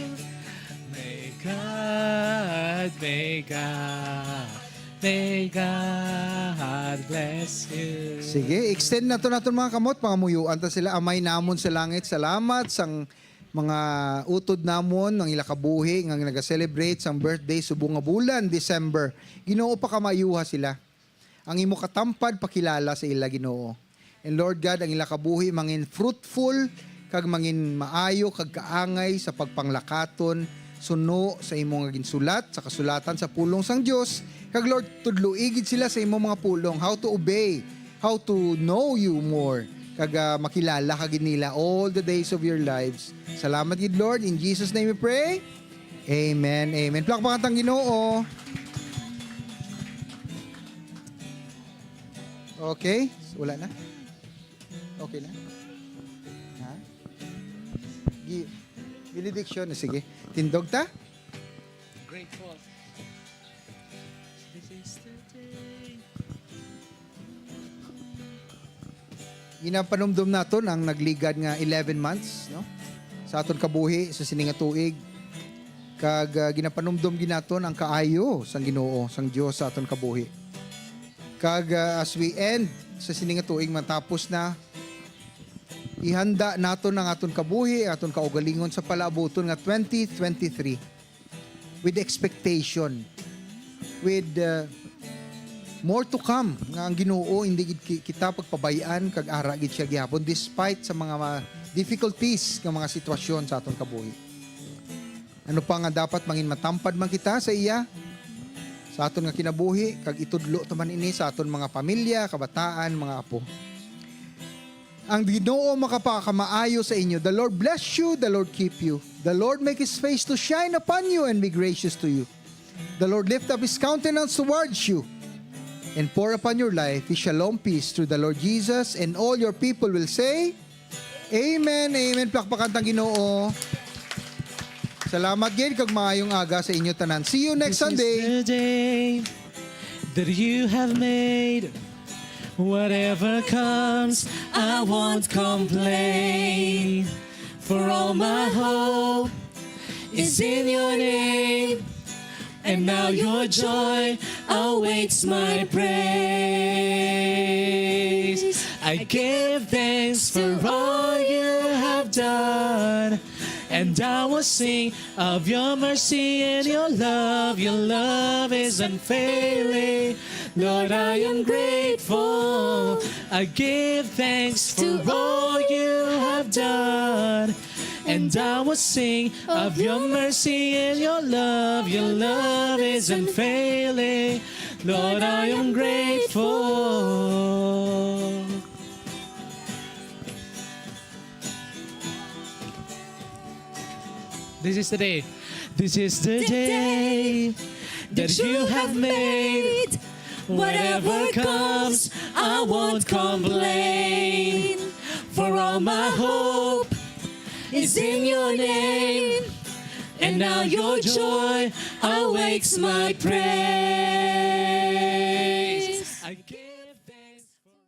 May God, may God, may God bless you. Sige, extend nato naton mga kamot, pangamuyuan ta sila. Amay namon sa langit, salamat sang mga utod namon, ang ila kabuhi nga naga-celebrate sang birthday subong nga bulan December. Ginoo, pakamaayuha sila. Ang imo katampad pakilala sa ila, Ginoo. And Lord God, ang ila kabuhi mangin fruitful kag mangin maayo kag kaangay sa pagpanglakaton suno sa imo nga ginsulat sa kasulatan sa pulong sang Dios. Kag Lord, tudloi gid sila sa imo mga pulong, how to obey, how to know you more, kag, ah, makilala ka gid nila all the days of your lives. Salamat gid, Lord. In Jesus' name we pray. Amen. Amen. Palakpakan ta ang Ginoo. Okay? Wala na? Okay na? Ha? Gi-, benediction. Sige. Tindog ta? Grateful. This is the day. Ginapanumdom naton ang nagligad nga eleven months, no? Sa aton kabuhi, sa sini nga tuig. Kag, ah, ginapanumdom gid naton ang kaayo sang Ginoo, sang Dios sa aton kabuhi. Kag, ah, as we end sa sini nga tuig, matapos na, ihanda naton ang aton kabuhi, aton kaugalingon sa palaabuton nga twenty twenty-three. with expectation, with uh, more to come, nga ang Ginoo hindi gid ki- kita pagpabay-an kag ara gid siya gihapon despite sa mga ma- difficulties nga mga sitwasyon sa aton kabuhi. Ano pa nga dapat mangin matampad man kita sa iya sa aton nga kinabuhi, kag itudlo ta man ini sa aton mga pamilya, kabataan, mga apo. Ang Ginoo makapakamaayo sa inyo. The Lord bless you, the Lord keep you. The Lord make His face to shine upon you and be gracious to you. The Lord lift up His countenance towards you and pour upon your life His shalom peace through the Lord Jesus, and all your people will say, Amen, amen. Plakpakan tang Ginoo. Salamat gid kag maayong aga sa inyo tanan. See you next This Sunday. Is the day that you have made. Whatever comes, I won't complain. For all my hope is in your name. And now your joy awaits my praise. I give thanks for all you have done. And I will sing of your mercy and your love. Your love is unfailing. Lord, I am grateful. I give thanks for all you have done. And I will sing of your mercy and your love. Your love is unfailing. Lord, I am grateful. This is the day. This is the day that you have made. Whatever comes, I won't complain. For all my hope is in your name. And now your joy awaits my praise.